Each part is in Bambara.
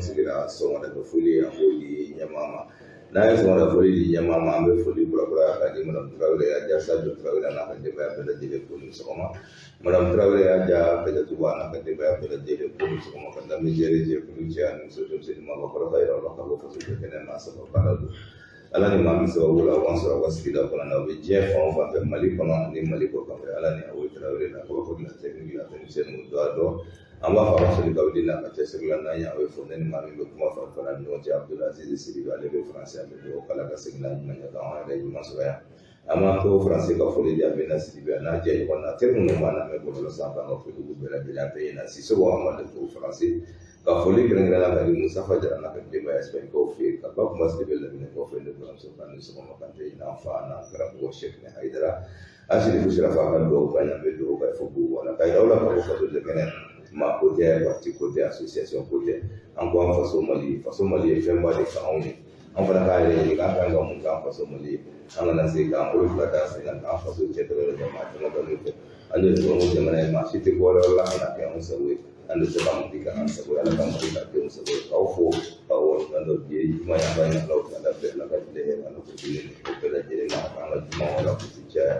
Sigira sɔgɔmada fɛ foli, an b'o di ɲɛmaa ma. N'an ye sɔgɔmada foli di ɲɛmaa ma, an bɛ foli kurakuraya ka di Madame Tarawele Aja Sadio Tarawele n'a ka denbaya bɛɛ lajɛlen, ko ni sɔgɔma. Madame Tarawele Aja Kajatuba n'a ka denbaya bɛɛ lajɛlen, ko ni sɔgɔma. Ka lamɛnjɛri jɛkulu cɛ ani muso, denmisɛnnin, maakɔrɔ, ka yira u la ka bɔ faso jɔ kɛnɛ maa saba baara don. Ala ni maa min sababu la, o b'an sɔrɔ aw ka sigida kɔnɔ na, u bɛ diɲɛ fan o fan fɛ, Mali kɔnɔ ani Mali kɔ kan fɛ. Ala ni aw Tarawele la kabako la technique la technicienne don a dɔn. An b'a fɔ a ka soli ka wuli n'a ka cɛsiri la. N'an ye aw ye fo, ne ni maa min bɛ kuma fan fana ni ɲɔgɔn cɛ, Abdulaziz Sidibe, ale bɛ Faransi. An bɛ dugawu k'ala ka segin n'a ɲuman ye, k'an yɛrɛ ɲuman sɔrɔ yan. An b'an to Faransi ka foli di Amina Sidibe a n'a jɛɲɔgɔn na teri minnu b'an lamɛn bɔlɔlɔ sanfɛ, an ka foli b'u bɛɛ lajɛlen. An tɛ ɲinɛ Sisoko Amadu fo Faransi, ka foli kɛrɛnkɛrɛnnenya ka di Musafa Jara n'a ka denbaya Espagne-kaw fɛ yen, ka ba kuma Sidibe Laminɛkaw fɛ, ne buramuso kan ni sɔgɔma. Kan tɛ ɲinɛ an fa n'an karamɔgɔ Sɛkinɛ Hayidara Asiri Sirafa ka dugawu ka ɲɛ. An bɛ dugawu kɛ fo bugu kɔnɔ, ka yira aw la k'a fɔ faso jɔ kɛnɛ, maa ko tɛ, parti ko tɛ, association ko tɛ. An ko an faso Mali, faso Mali ye fɛnba de kɛ anw ye. An fana k'an yɛrɛ ɲininka, an kan ka mun kɛ an faso Mali ye? An kana se k'an bolo fila da sen kan k'an faso cɛ tɛmɛ kɛ maa damadɔni fɛ. An ye tubabu jamana ye, maa si tɛ bɔ yɔrɔ la ka na kɛ anw sago ye. An bɛ se ka Mali kɛ an sago ye, Ala ka Mali ka denw sago ye. K'aw fo k'aw waleɲuman dɔn. Bi ye juma ye, an b'a ɲini Ala fɛ, Ala fɛ, Ala ka tile hɛrɛ, Ala k'o di ne ni aw bɛɛ lajɛlen ma, k'an ka juma Ala k'u caya.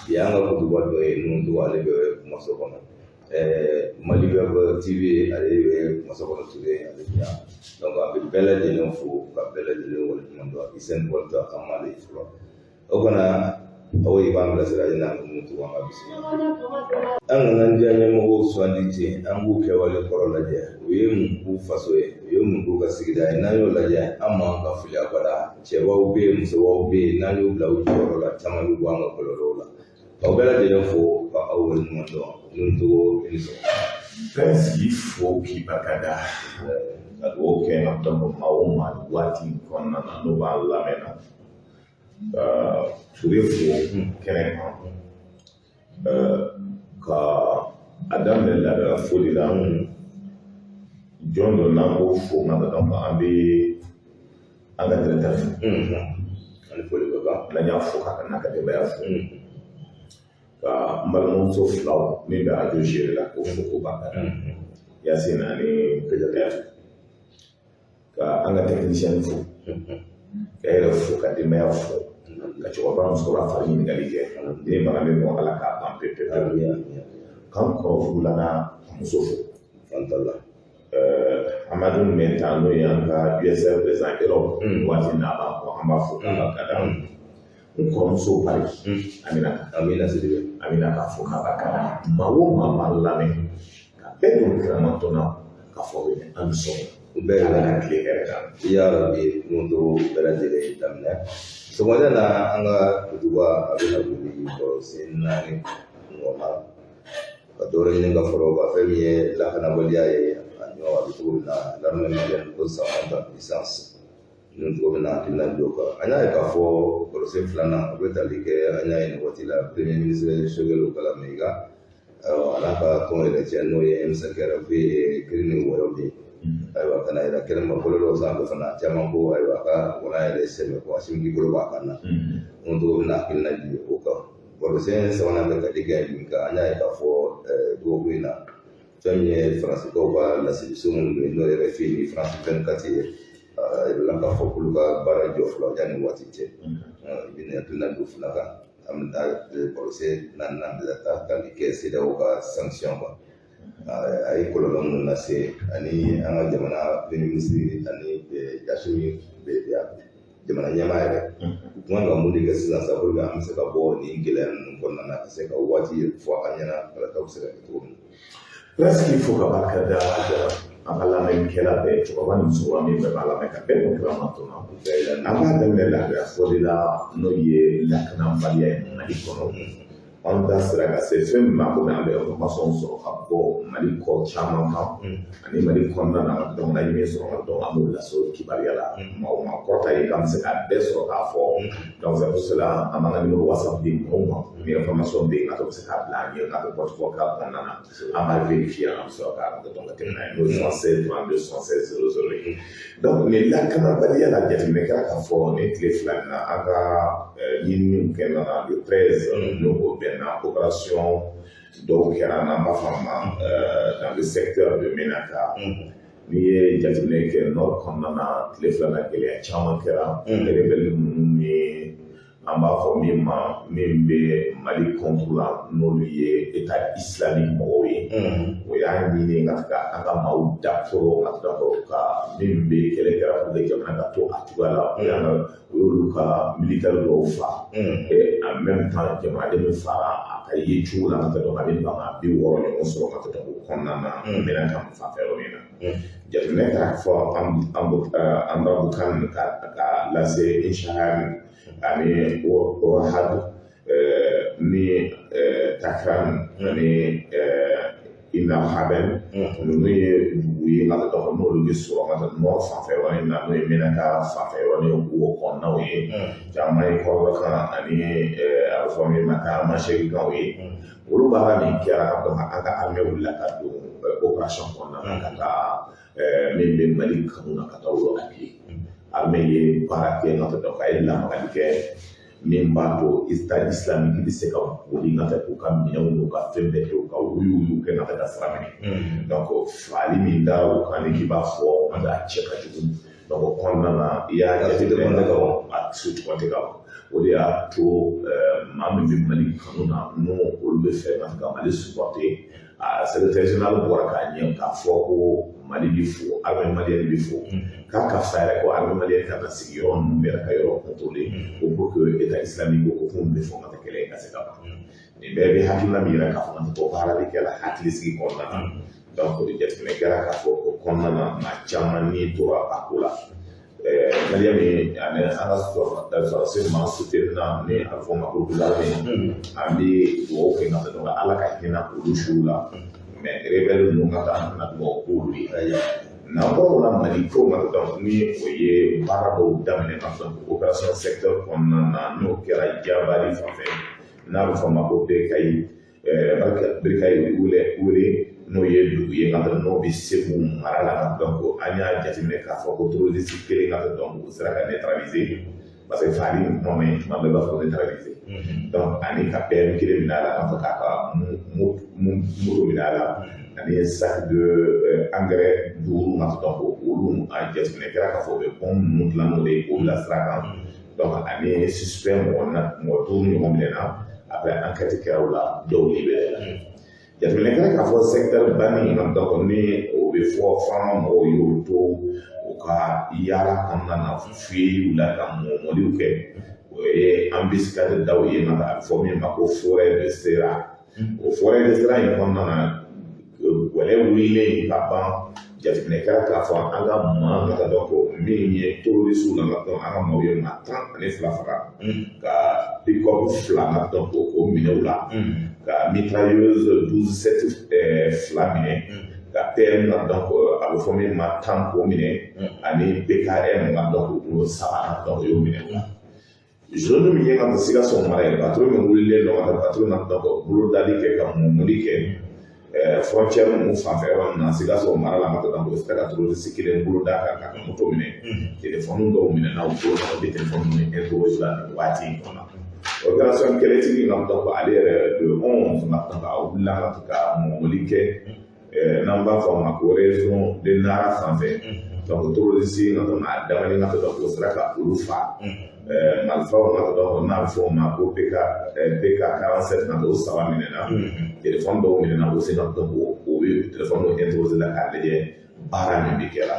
Bi an ka kutuba dɔ ye ninnu tɔgɔ, ale bɛ kumaso kɔnɔ, Mali Web TV, ale bɛ kumaso kɔnɔ Ture, ale bɛ yan. Donc a bɛ bɛɛ lajɛlen fo ka bɛɛ lajɛlen waleɲuman dɔn. Isɛn Bɔlita an m'ale fɔlɔ o kana aw ye b'an bilasira i n'a fɔ mun tɔgɔ, an ka bisimila. An kana diya ɲɛmɔgɔw sugandi ten, an k'u kɛwale kɔrɔ lajɛ, u ye mun k'u faso ye, u ye mun k'u ka sigida ye. N'an y'o lajɛ, an man ka fili abada. Cɛbaw bɛ yen, musobaw bɛ yen, n'an y'u bila u jɔyɔrɔ la, caman bɛ bɔ an ka kɔlɔlɔw la. K'aw bɛɛ lajɛlen fo ka aw waleɲuman dɔn. Ninnu tɔgɔ, i ni sɔgɔma. Prince k'i fo k'i barika da, ka dugawu kɛ an dɔn maa o maa waati in kɔnɔna na n'o b'an lamɛn na, ka Ture fo kɛnɛ kan, ka a daminɛ laadala foli la. Jɔn don n'an ko fo nka donc an bɛ an ka directeur fo. Ani foli bɛ ban. N'an y'a fo ka n'a ka denbaya fo, ka n balimamuso filaw min bɛ arajo gérer la, k'o fo k'o barika da, Yasine ani Kajatu, ka an ka technicien fo, ka yɛrɛ fo, ka denbaya fo, ka cɛkɔrɔba musokɔrɔba fari ɲininkali kɛ ni bana min bɔ, Ala k'a ban pewu pewu, k'an kɔrɔ furula n'a muso fo. Fantala. Amadu Mɛnta, n'o ye an ka USR président Europe waati n'a b'an kɔ, an b'a fo k'a barika da. N kɔrɔmuso Bari Amina. Amina Sidibe. Amina, k'a fo k'a barika da. Maa o maa b'an lamɛn, ka bɛɛ don kiramatɔn na k'a fɔ an ni sɔgɔma. U bɛɛ. Ala ka tile hɛrɛ d'an ma. Ya Rabi, ninnu to bɛɛ lajɛlen daminɛ sɔgɔmada na, an ka kutuba a bɛna wuli sen naani ɲɔgɔn na, ka dɔwɛrɛ ɲini ka fara o kan. Fɛn min ye lakanabaliya ye, a ɲɔ a bɛ cogo min na, l'armée malienne ko ça monte en puissance, ninnu cogo min na, hakilina jɔ kan. An y'a ye k'a fɔ kɔlɔsi filanan, o bɛ tali kɛ, an y'a ye nin waati la, premier ministre Choguel Kokalla Maïga a n'a ka tɔn yɛrɛ cɛ, n'o ye M5RFP ye, kiri ni wɛrɛw de ye. Ayiwa, ka na yira kɛnɛma bɔlɔlɔ sanfɛ fana, caman ko ayiwa, a ka wala yɛrɛ sɛmɛ ko Assimi k'i bolo b'a kan na. N cogo bɛna hakilina di o kan. Bɔlɔsɛn sabanan bɛ tali kɛ min kan, an y'a ye k'a fɔ dɔgɔkun in na, fɛn min ye Faransikaw ka laseliso minnu bɛ yen, n'o yɛrɛ RFI ni France 24 ye, a yirala k'a fɔ k'olu ka baara jɔ fɔlɔ yanni waati cɛ. I bɛna hakilina don fila kan. An bɛ taa bɔlɔsɛn naaninan bɛ taa tali kɛ CEDEAO ka sanction kan, a ye kɔlɔlɔ minnu lase ani an ka jamana premier ministre ani Assimi jamana ɲɛmaa yɛrɛ, u kan ka mun de kɛ sisan sa pour que an bɛ se ka bɔ nin gɛlɛya ninnu kɔnɔna na, ka se ka waati fɔ an ɲɛna kalataw bɛ se ka kɛ cogo min na. Prince k'i fo ka barika da an ka lamɛnnikɛla bɛɛ, cɛkɔrɔba ni musokɔrɔba min bɛɛ b'a lamɛn, ka bɛɛ don kiramatɔn na. An b'a daminɛ laadala fɔli la, n'o ye lakanabaliya ye Mali kɔnɔ. An da sera ka se fɛn min ma, komi an bɛ information sɔrɔ ka bɔ Mali kɔ caman kan ani Mali kɔnɔna na. Donc n'an ye min sɔrɔ, donc an b'o lase o kibaruya la. Maa o maa kɔrɔta ye k'an bɛ se k'a bɛɛ sɔrɔ k'a fɔ. Donc c'est pour cela an b'an ka numéro WhatsApp di mɔgɔw ma. Ni information bɛ yen, k'a to bɛ se k'a bila an ɲɛ, k'a to boîte vocale kɔnɔna na, an b'a vérifier, an bɛ sɔrɔ k'a donc ka tɛmɛ n'a ye, n'o ye 76 32 76 00 ye. Donc nin lakanabaliya la, jateminɛ kɛra k'a fɔ nin tile 2 in na, an ka ɲininiw kɛ nana le 13, n'o o bɛnna opération dɔw kɛra, n'an b'a fɔ a ma dans le secteur de Menaka. N'i ye jateminɛ kɛ nord kɔnɔna na, tile 2 na, gɛlɛya caman kɛra. Rebelle ninnu ni an b'a fɔ min ma, min bɛ Mali contre la, n'olu ye État islamique mɔgɔw ye, o y'a ɲini ka ka an ka maaw da fɔlɔ ka ka min bɛ kɛlɛ kɛra pour que jamana ka to a cogoya la. O y'an ka, o y'olu ka militaire dɔw fa. Et en même temps, jamanaden min fara a ka ye cogo la ka taa dɔn, a bɛ maa 60 ɲɔgɔn sɔrɔ ka taa o kɔnɔna na. Minɛn kan fanfɛ yɔrɔ min na, jateminɛ kɛra fɔ an Anderamboukane ka lase Inchaham ani Orahad ni Takran ani Inalhaben. Ninnu ye dugu ye ka taa n'olu bɛ sɔrɔ ka taa nord fanfɛ yɔrɔ in na, n'o ye Menaka fanfɛ yɔrɔ ni wo kɔnɔnaw ye. Caman ye kɔrɔbɔrɔkan ani a bɛ fɔ min ma tamasɛkikanw ye. Olu baara min kɛra ka dɔn, an ka armée wulila ka don opération kɔnɔna na ka taa min bɛ Mali kanu na, ka taa olu appuyer. Armée ye baara kɛ ka taa, a ye lamagali kɛ min b'a to État islamique bɛ se ka boli ka taa k'u ka minɛnw n'u ka fɛn bɛɛ kɛ, u ka wuyu kɛ ka taa ka sira minɛ. Donc fagali min dara u kan, ni k'i b'a fɔ an a cɛ ka jugu. Donc o kɔnɔna na, i y'a jateminɛ dɔrɔn, a su tɛ ka ban. O de y'a to maa min bɛ Mali kanu na, n'o olu bɛ fɛ ka Mali supporter, a secrétaire général bɔra k'a ɲɛ k'a fɔ ko Mali bɛ fo, armée malienne bɛ fo, k'a ka fisa yɛrɛ ko armée malienne ka na sigi yɔrɔ ninnu bɛɛ la ka yɔrɔ contrôler ko pour que État islamique ko kun bɛ fɔ ka taa kɛlɛ in ka se ka ban. Nin bɛɛ bɛ hakilina min yira k'a fɔ ka to baara bɛ kɛ la hakilisigi kɔnɔna na. Donc jateminɛ kɛra k'a fɔ o kɔnɔna na, maa caman ni tora a ko la. Malien min ani an ka sɔrɔdasi maa soutenir na, ni a bɛ fɔ o ma ko Dularme, an bɛ dugawu kɛ ka dɔn Ala ka hinɛ olu suw la. Mais rebelle ninnu ka taa, an bɛna dugawu k'olu ye. N'an bɔra o la, Mali ko ma dɔn, ni o ye baara dɔw daminɛ ka fɔ opération secteur kɔnɔna na, n'o kɛra Jabali fan fɛ, n'a bɛ fɔ o ma ko Berekayi, Berekayi wele, n'o ye dugu ye ka n'o bɛ Segu mara la. Ka dɔn ko an y'a jateminɛ k'a fɔ ko terroriste kelen ka dɔn o sera ka neutraliser, parce que fagali in kuma man ɲi, tuma bɛɛ b'a fɔ neutraliser. Donc ani ka PM kelen minɛ a la, k'a fɔ k'a ka moto minɛ a la, ani sac de engrais duuru, ka dɔn ko olu a jateminɛ kɛra k'a fɔ u bɛ bombe ninnu dilan n'o de ye k'o bila sira kan. Donc ani suspect mɔgɔ na mɔgɔ duuru ɲɔgɔn minɛna. Après, enquête kɛra o la, dɔw libéré la. Jateminɛ kɛra k'a fɔ secteur banni ka dɔn, ni o bɛ fɔ fama mɔgɔw ye, o to u ka yaala kɔnɔna na, fiyɛliw la ka mɔmɔliw kɛ, o ye embuscade daw ye nka a bɛ fɔ min ma ko forêt de Sera. O forêt de Sera in kɔnɔna na, wɛlɛ wulilen ka ban, jateminɛ kɛra k'a fɔ an ka maa ka dɔn ko min ye terroriste la, ka dɔn an ka maaw ye maa 12 faga, ka pick-up fila ka dɔn ko o minɛ u la, ka mitrailleuse 12 7 fila minɛ, ka PM ka dɔn ko a bɛ fɔ min ma 10 k'o minɛ, ani PKM ka dɔn ko o saba ka dɔn o y'o minɛ o la. Zone min ye ka Sikaso mara ye, patrouille min wulilen don ka taa patrouille na dɔn ko bolodali kɛ ka mɔmɔli kɛ frontière ninnu fanfɛ yɔrɔ min na Sikaso mara la, ka dɔn ko sera ka terroriste kelen bolo da kan ka moto minɛ, telefɔni dɔw minɛ u bolo na, o bɛ telefɔni ninnu interroger la nin waati in kɔnɔ. Opération kɛlɛtigi ka dɔn ko ale yɛrɛ le 11 ka dɔn a wulila ka mɔmɔli kɛ, n'an b'a fɔ a ma ko région de Nara fan fɛ. Donc terroriste ka dɔn a damani ka dɔn ko sera ka olu fa. Marifaw ka dɔn n'a bɛ fɔ o ma ko PK PK 47 ka o saba minɛna, telefɔni dɔw minɛna o sen ka dɔn ko o bɛ telefɔni dɔw interroger la k'a lajɛ baara min bɛ kɛ la.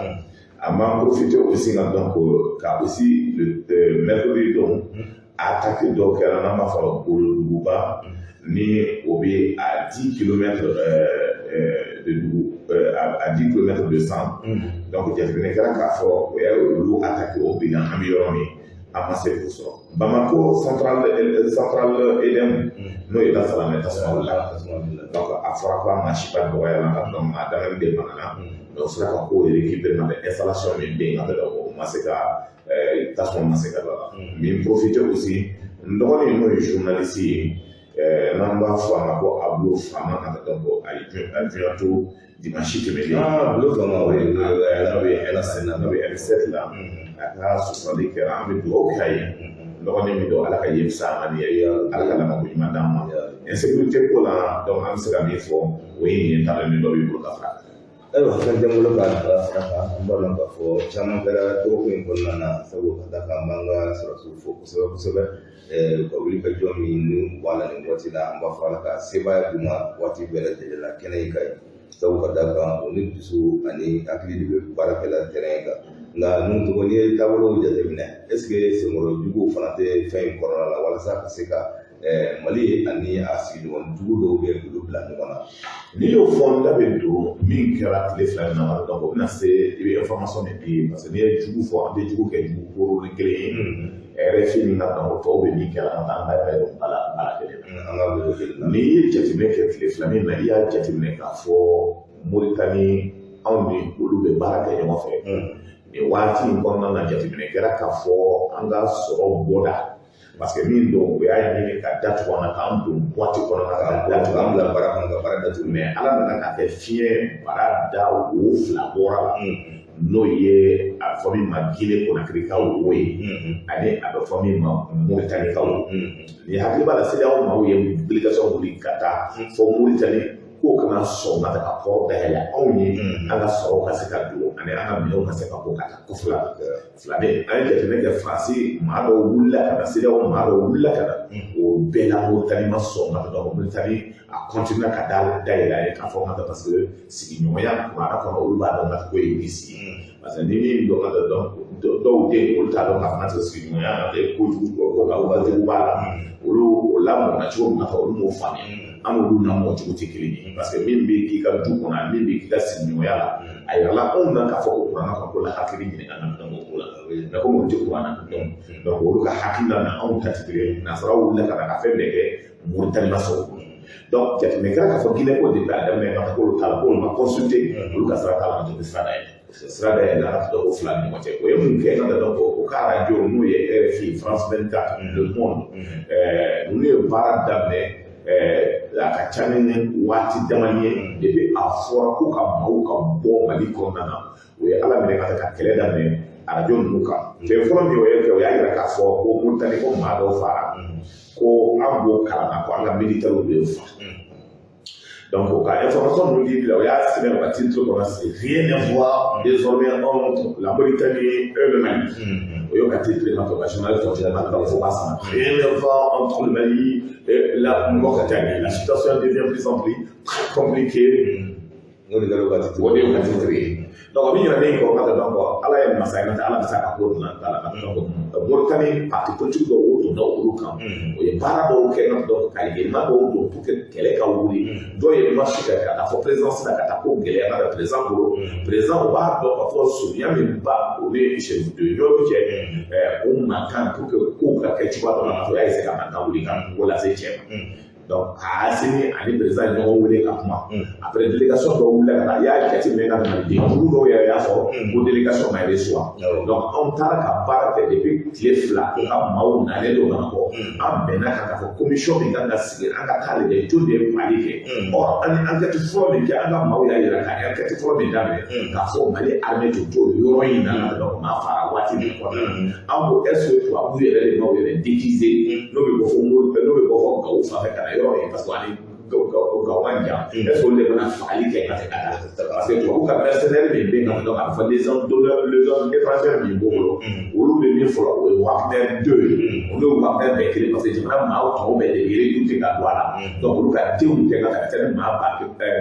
A ma profiter aussi ka dɔn ko ka aussi le mercredi don, attaque dɔw kɛra, n'an b'a fɔ Boloduguba, ni o bɛ à 10 kilomètres de dugu, à 10 kilomètres de San. Donc jateminɛ kɛra k'a fɔ o y'a olu attaque o binna. An bɛ yɔrɔ min, an ma se k'o sɔrɔ. Bamako centrale EDM, n'o ye Dasalamɛ tasuma wulila. Donc a fɔra ko a maa si ba dɔgɔya la, ka dɔn a dangali de banana, mais o sera ka ko récupérer ka installation min bɛ yen, ka dɔn o ma se ka tasuma ma se ka don a la. Min profiter aussi, n dɔgɔnin n'o ye journaliste ye, n'an b'a fɔ a ma ko Ablo Fama, ka dɔn ko a ye to dimanche tɛmɛnen. Ah, Ablo Fama, o ye n'o bɛ L7 na, n'o bɛ L7 la, a ka sɔsɔli kɛra. An bɛ dugawu k'a ye, n dɔgɔnin min don, Ala ka yen fisaya a ma ni ye, Ala ka labanko ɲuman d'an ma. Insécurité ko la, donc an bɛ se ka min fɔ, o ye nin ye. T'a dɔn ni dɔ b'i bolo ka fara. Ayiwa, fɛn tɛ n bolo k'a fara kan. An b'a dɔn k'a fɔ caman kɛra dɔgɔkun in kɔnɔna na, sabu ka da kan an b'an ka sɔrɔdasiw fo kosɛbɛ kosɛbɛ, u ka wuli ka jɔ min ni u b'a la nin waati la. An b'a fɔ Ala ka sebaaya d'u ma waati bɛɛ lajɛlen la kɛnɛ in ka ɲi, sabu ka da kan u ni dusu ani hakili de bɛ baara kɛla terrain kan. Nka ninnu tɔgɔ, n'i ye taabolow jateminɛ, est ce que senkɔrɔ juguw fana tɛ fɛn in kɔnɔna la walasa ka se ka Mali ani a sigiɲɔgɔn jugu dɔw bɛ olu bila ɲɔgɔn na? N'i y'o fɔ, n da bɛ don min kɛra tile 2 in na. Donc o bɛna se, i bɛ information de di, parce que n'i ye jugu fɔ, an tɛ jugu kɛ jugu koro ni kelen ye. RFI min ka dɔn, tɔw bɛ min kɛra, an ka bɛɛ don bala bala kelen na. An ka bolo kelen na. N'i ye jateminɛ kɛ tile 2 min na, i y'a jateminɛ k'a fɔ Moritani, anw ni olu bɛ baara kɛ ɲɔgɔn fɛ nin waati in kɔnɔna na. Jateminɛ kɛra k'a fɔ an ka sɔrɔ bɔda, parce que min don, o y'a ɲini ka datugu an na, k'an don boîte kɔnɔ na, ka datugu, an bila bara kɔnɔ, ka bara datugu. Mais Ala nana k'a kɛ fiɲɛ bara da wo fila bɔra la, n'o ye a bɛ fɔ min ma Guinée Conakry ka wo ye, ani a bɛ fɔ min ma Mauritanie ka wo. Ni hakili b'a la, CEDEAO maaw ye délégation wuli ka taa fɔ Mauritanie k'o kana sɔn ka ka port dayɛlɛ anw ye, an ka sɔrɔ ka se ka don ani an ka minɛnw ka se ka bɔ ka taa kɔfɛ la. Filanan, an ye jateminɛ kɛ, Faransi maa dɔw wulila ka na, CEDEAO maa dɔw wulila ka na, o bɛɛ la Mauritanie ma sɔn ka taa. Mauritanie a continué ka da dayɛlɛ a ye, k'a fɔ ka taa, parce que sigiɲɔgɔnya kuranɛ kɔnɔ, olu b'a dɔn ka ko ye min sigi, parce que ni min dɔn ka dɔn, dɔw tɛ yen, olu t'a dɔn k'a fɔ ka sigiɲɔgɔnya na tɛ kojugu ko ka kojugu b'a la. Olu o lamɔna cogo min na, olu m'o faamuya. An n'olu lamɔ cogo tɛ kelen ye, parce que min bɛ k'i ka du kɔnɔ ani min bɛ k'i ka sigiɲɔgɔnya la, a yirala anw na k'a fɔ ko kuranɛ kɔnɔ ko la hakili ɲininka na dɔn o ko la. Mais komi olu tɛ kuranɛ dɔn, donc olu ka hakilina na anw ta tɛ kelen ye. Nasaraw wulila ka na ka fɛn bɛɛ kɛ, Moritani ma sɔn o. Donc jateminɛ kɛra k'a fɔ Guinée ko depuis a daminɛ ka fɔ k'olu t'a la, k'olu ma consulter, olu ka sira t'a la, ka sira dayɛlɛ, sira dayɛlɛ a ka ko fila ni ɲɔgɔn cɛ. O ye mun kɛ ka dɔn o ka arajo, n'o ye RFI, France 24, Le Monde, ninnu ye baara daminɛ, a ka ca ni waati damani ye depuis a fɔra ko ka maaw ka bɔ Mali kɔnɔna na. O ye Ala minɛ ka taa ka kɛlɛ daminɛ arajo ninnu kan. Fɛn fɔlɔ min o ye kɛ, o y'a yira k'a fɔ ko Moritani ko maa dɔw fara, ko an b'o kalama ko an ka militaires bɛ fa. Donc o ka information ninnu di bila, o y'a sɛbɛn o ka titre kɔnɔ: "Rien à voir désormais entre la Mauritanie et le Mali." O y'o ka titre ma, ka journal continue ka fɔ b'a sama: "Rien à voir entre le Mali et la Mauritanie, la situation devient de plus en plus très compliquée." N'o de kɛra o ka titre. O de y'o ka titre ye. Donc o bɛ ɲinɛ min kɔ ka taa, donc Ala ye masa ye, ka taa Ala bɛ se ka ko dilan t'a la ka taa. Donc Mauritanie parti politique dɔw o donna olu kan, o ye baara dɔw kɛ, donc ka yɛlɛma dɔw don pour que kɛlɛ ka wuli. Dɔw ye marche kɛ ka taa fɔ présidence la, ka taa ko gɛlɛya ka président bolo. Président o b'a dɔn k'a fɔ surunya min ba o ni chef de ɲɔgɔn cɛ, o mankan pour que kow ka kɛ cogoya dɔ la, o y'a essayer ka mankan wuli ka ko lase cɛ ma. Donc a Assimi ani président ye ɲɔgɔn wele ka kuma. Après, délégation dɔw wulila ka taa, i y'a jateminɛ ka maliden jugu dɔw yɛrɛ y'a fɔ ko délégation ma reçoit. Donc anw taara ka baara kɛ depuis tile 2, ko ka maaw nalen don Bamakɔ. An bɛnna kan k'a fɔ commission min kan ka sigi, an ka taa lajɛ jɔn de ye Mali kɛ. Or an ye enquête fɔlɔ min kɛ, an ka maaw y'a yira ka enquête fɔlɔ min daminɛ k'a fɔ Mali armée tun t'o yɔrɔ in na. Donc maa fara waati min kɔnɔna na, an ko est ce que tubabu yɛrɛ de m'aw yɛrɛ déguisé, n'o bɛ bɔ fo n'o bɛ bɔ fɔ Gawo fan fɛ ka na yɔrɔ in, parce que ani Gawo man jan, est ce que olu de bɛna fagali kɛ ka tɛmɛ ka taa? Parce que tubabu ka mercenaire min bɛ yen, donc a bɛ fɔ légion d'honneur, légion étrangère min b'o bolo, olu bɛ min fɔlɔ, o ye Wagner 2 ye. Olu ye Wagner bɛɛ kelen, parce que jamana maaw tɔw bɛɛ de recruter ka don a la. Donc olu ka denw kɛ ka taa ni maa ba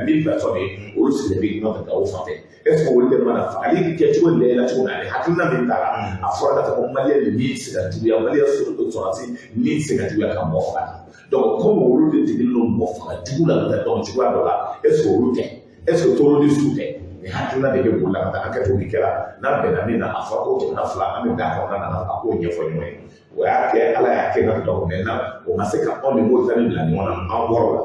1000 personnes ye, olu sigilen bɛ ɲɔgɔn fɛ Gawo fan fɛ. Est ce que olu de mana fagali kɛcogo lajɛ cogo min, ani hakilina min t'a la, a fɔra k'a fɔ ko maliyɛn ni tɛ se ka juguya, maliyɛn sɔrɔdasi ni tɛ se ka juguya ka mɔgɔ faga. Donc comme olu de degelen don mɔgɔ faga jugu la ka taa dɔn cogoya dɔ la, est ce que olu tɛ, est ce que terroriste tɛ? Nin hakilina de bɛ boli la ka taa. Enquête min kɛra n'a bɛnna min na, a fɔra ko jamana fila an bɛ bɛn a kɔnɔna na ka k'o ɲɛfɔ ɲɔgɔn ye. O y'a kɛ, Ala y'a kɛ ka dɔn maintenant o ma se ka anw ni Mauritanie bila ɲɔgɔn na. An bɔra o la,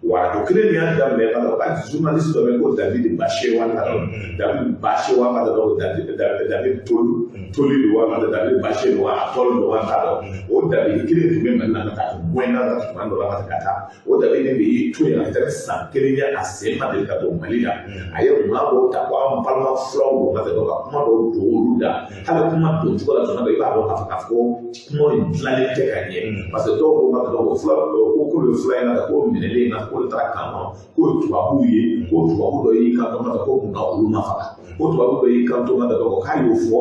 warajo kelen min y'a daminɛ ka dɔn ka journaliste dɔ bɛ ko David Bachewa, ka dɔn David Bachewa, ka dɔn David Tolu Toli don wa, ka David Bache don wa, a tɔli don wa, n t'a dɔn. O David kelen tun bɛ Mali la ka taa gɛn na ka tuma dɔ la ka taa. O David de y'i to yen a ka taa san kelen ye, a sen ma deli ka don Mali la. A ye maa dɔw ta ko an balima fulaw don, ka dɔn ka kuma dɔw don olu da. Hali kuma don cogo la, tuma dɔ i b'a dɔn k'a fɔ kuma in dilanlen tɛ ka ɲɛ, parce que dɔw ko ka dɔn ko fula ko bɛ fula in na ko minɛlen na. k'o de taara camp kɔnɔ, k'o ye tubabuw ye, ko tubabu dɔ y'i kanto ka ko munna olu ma faga, ko tubabu dɔ y'i kanto ka dɔn k'a y'o fɔ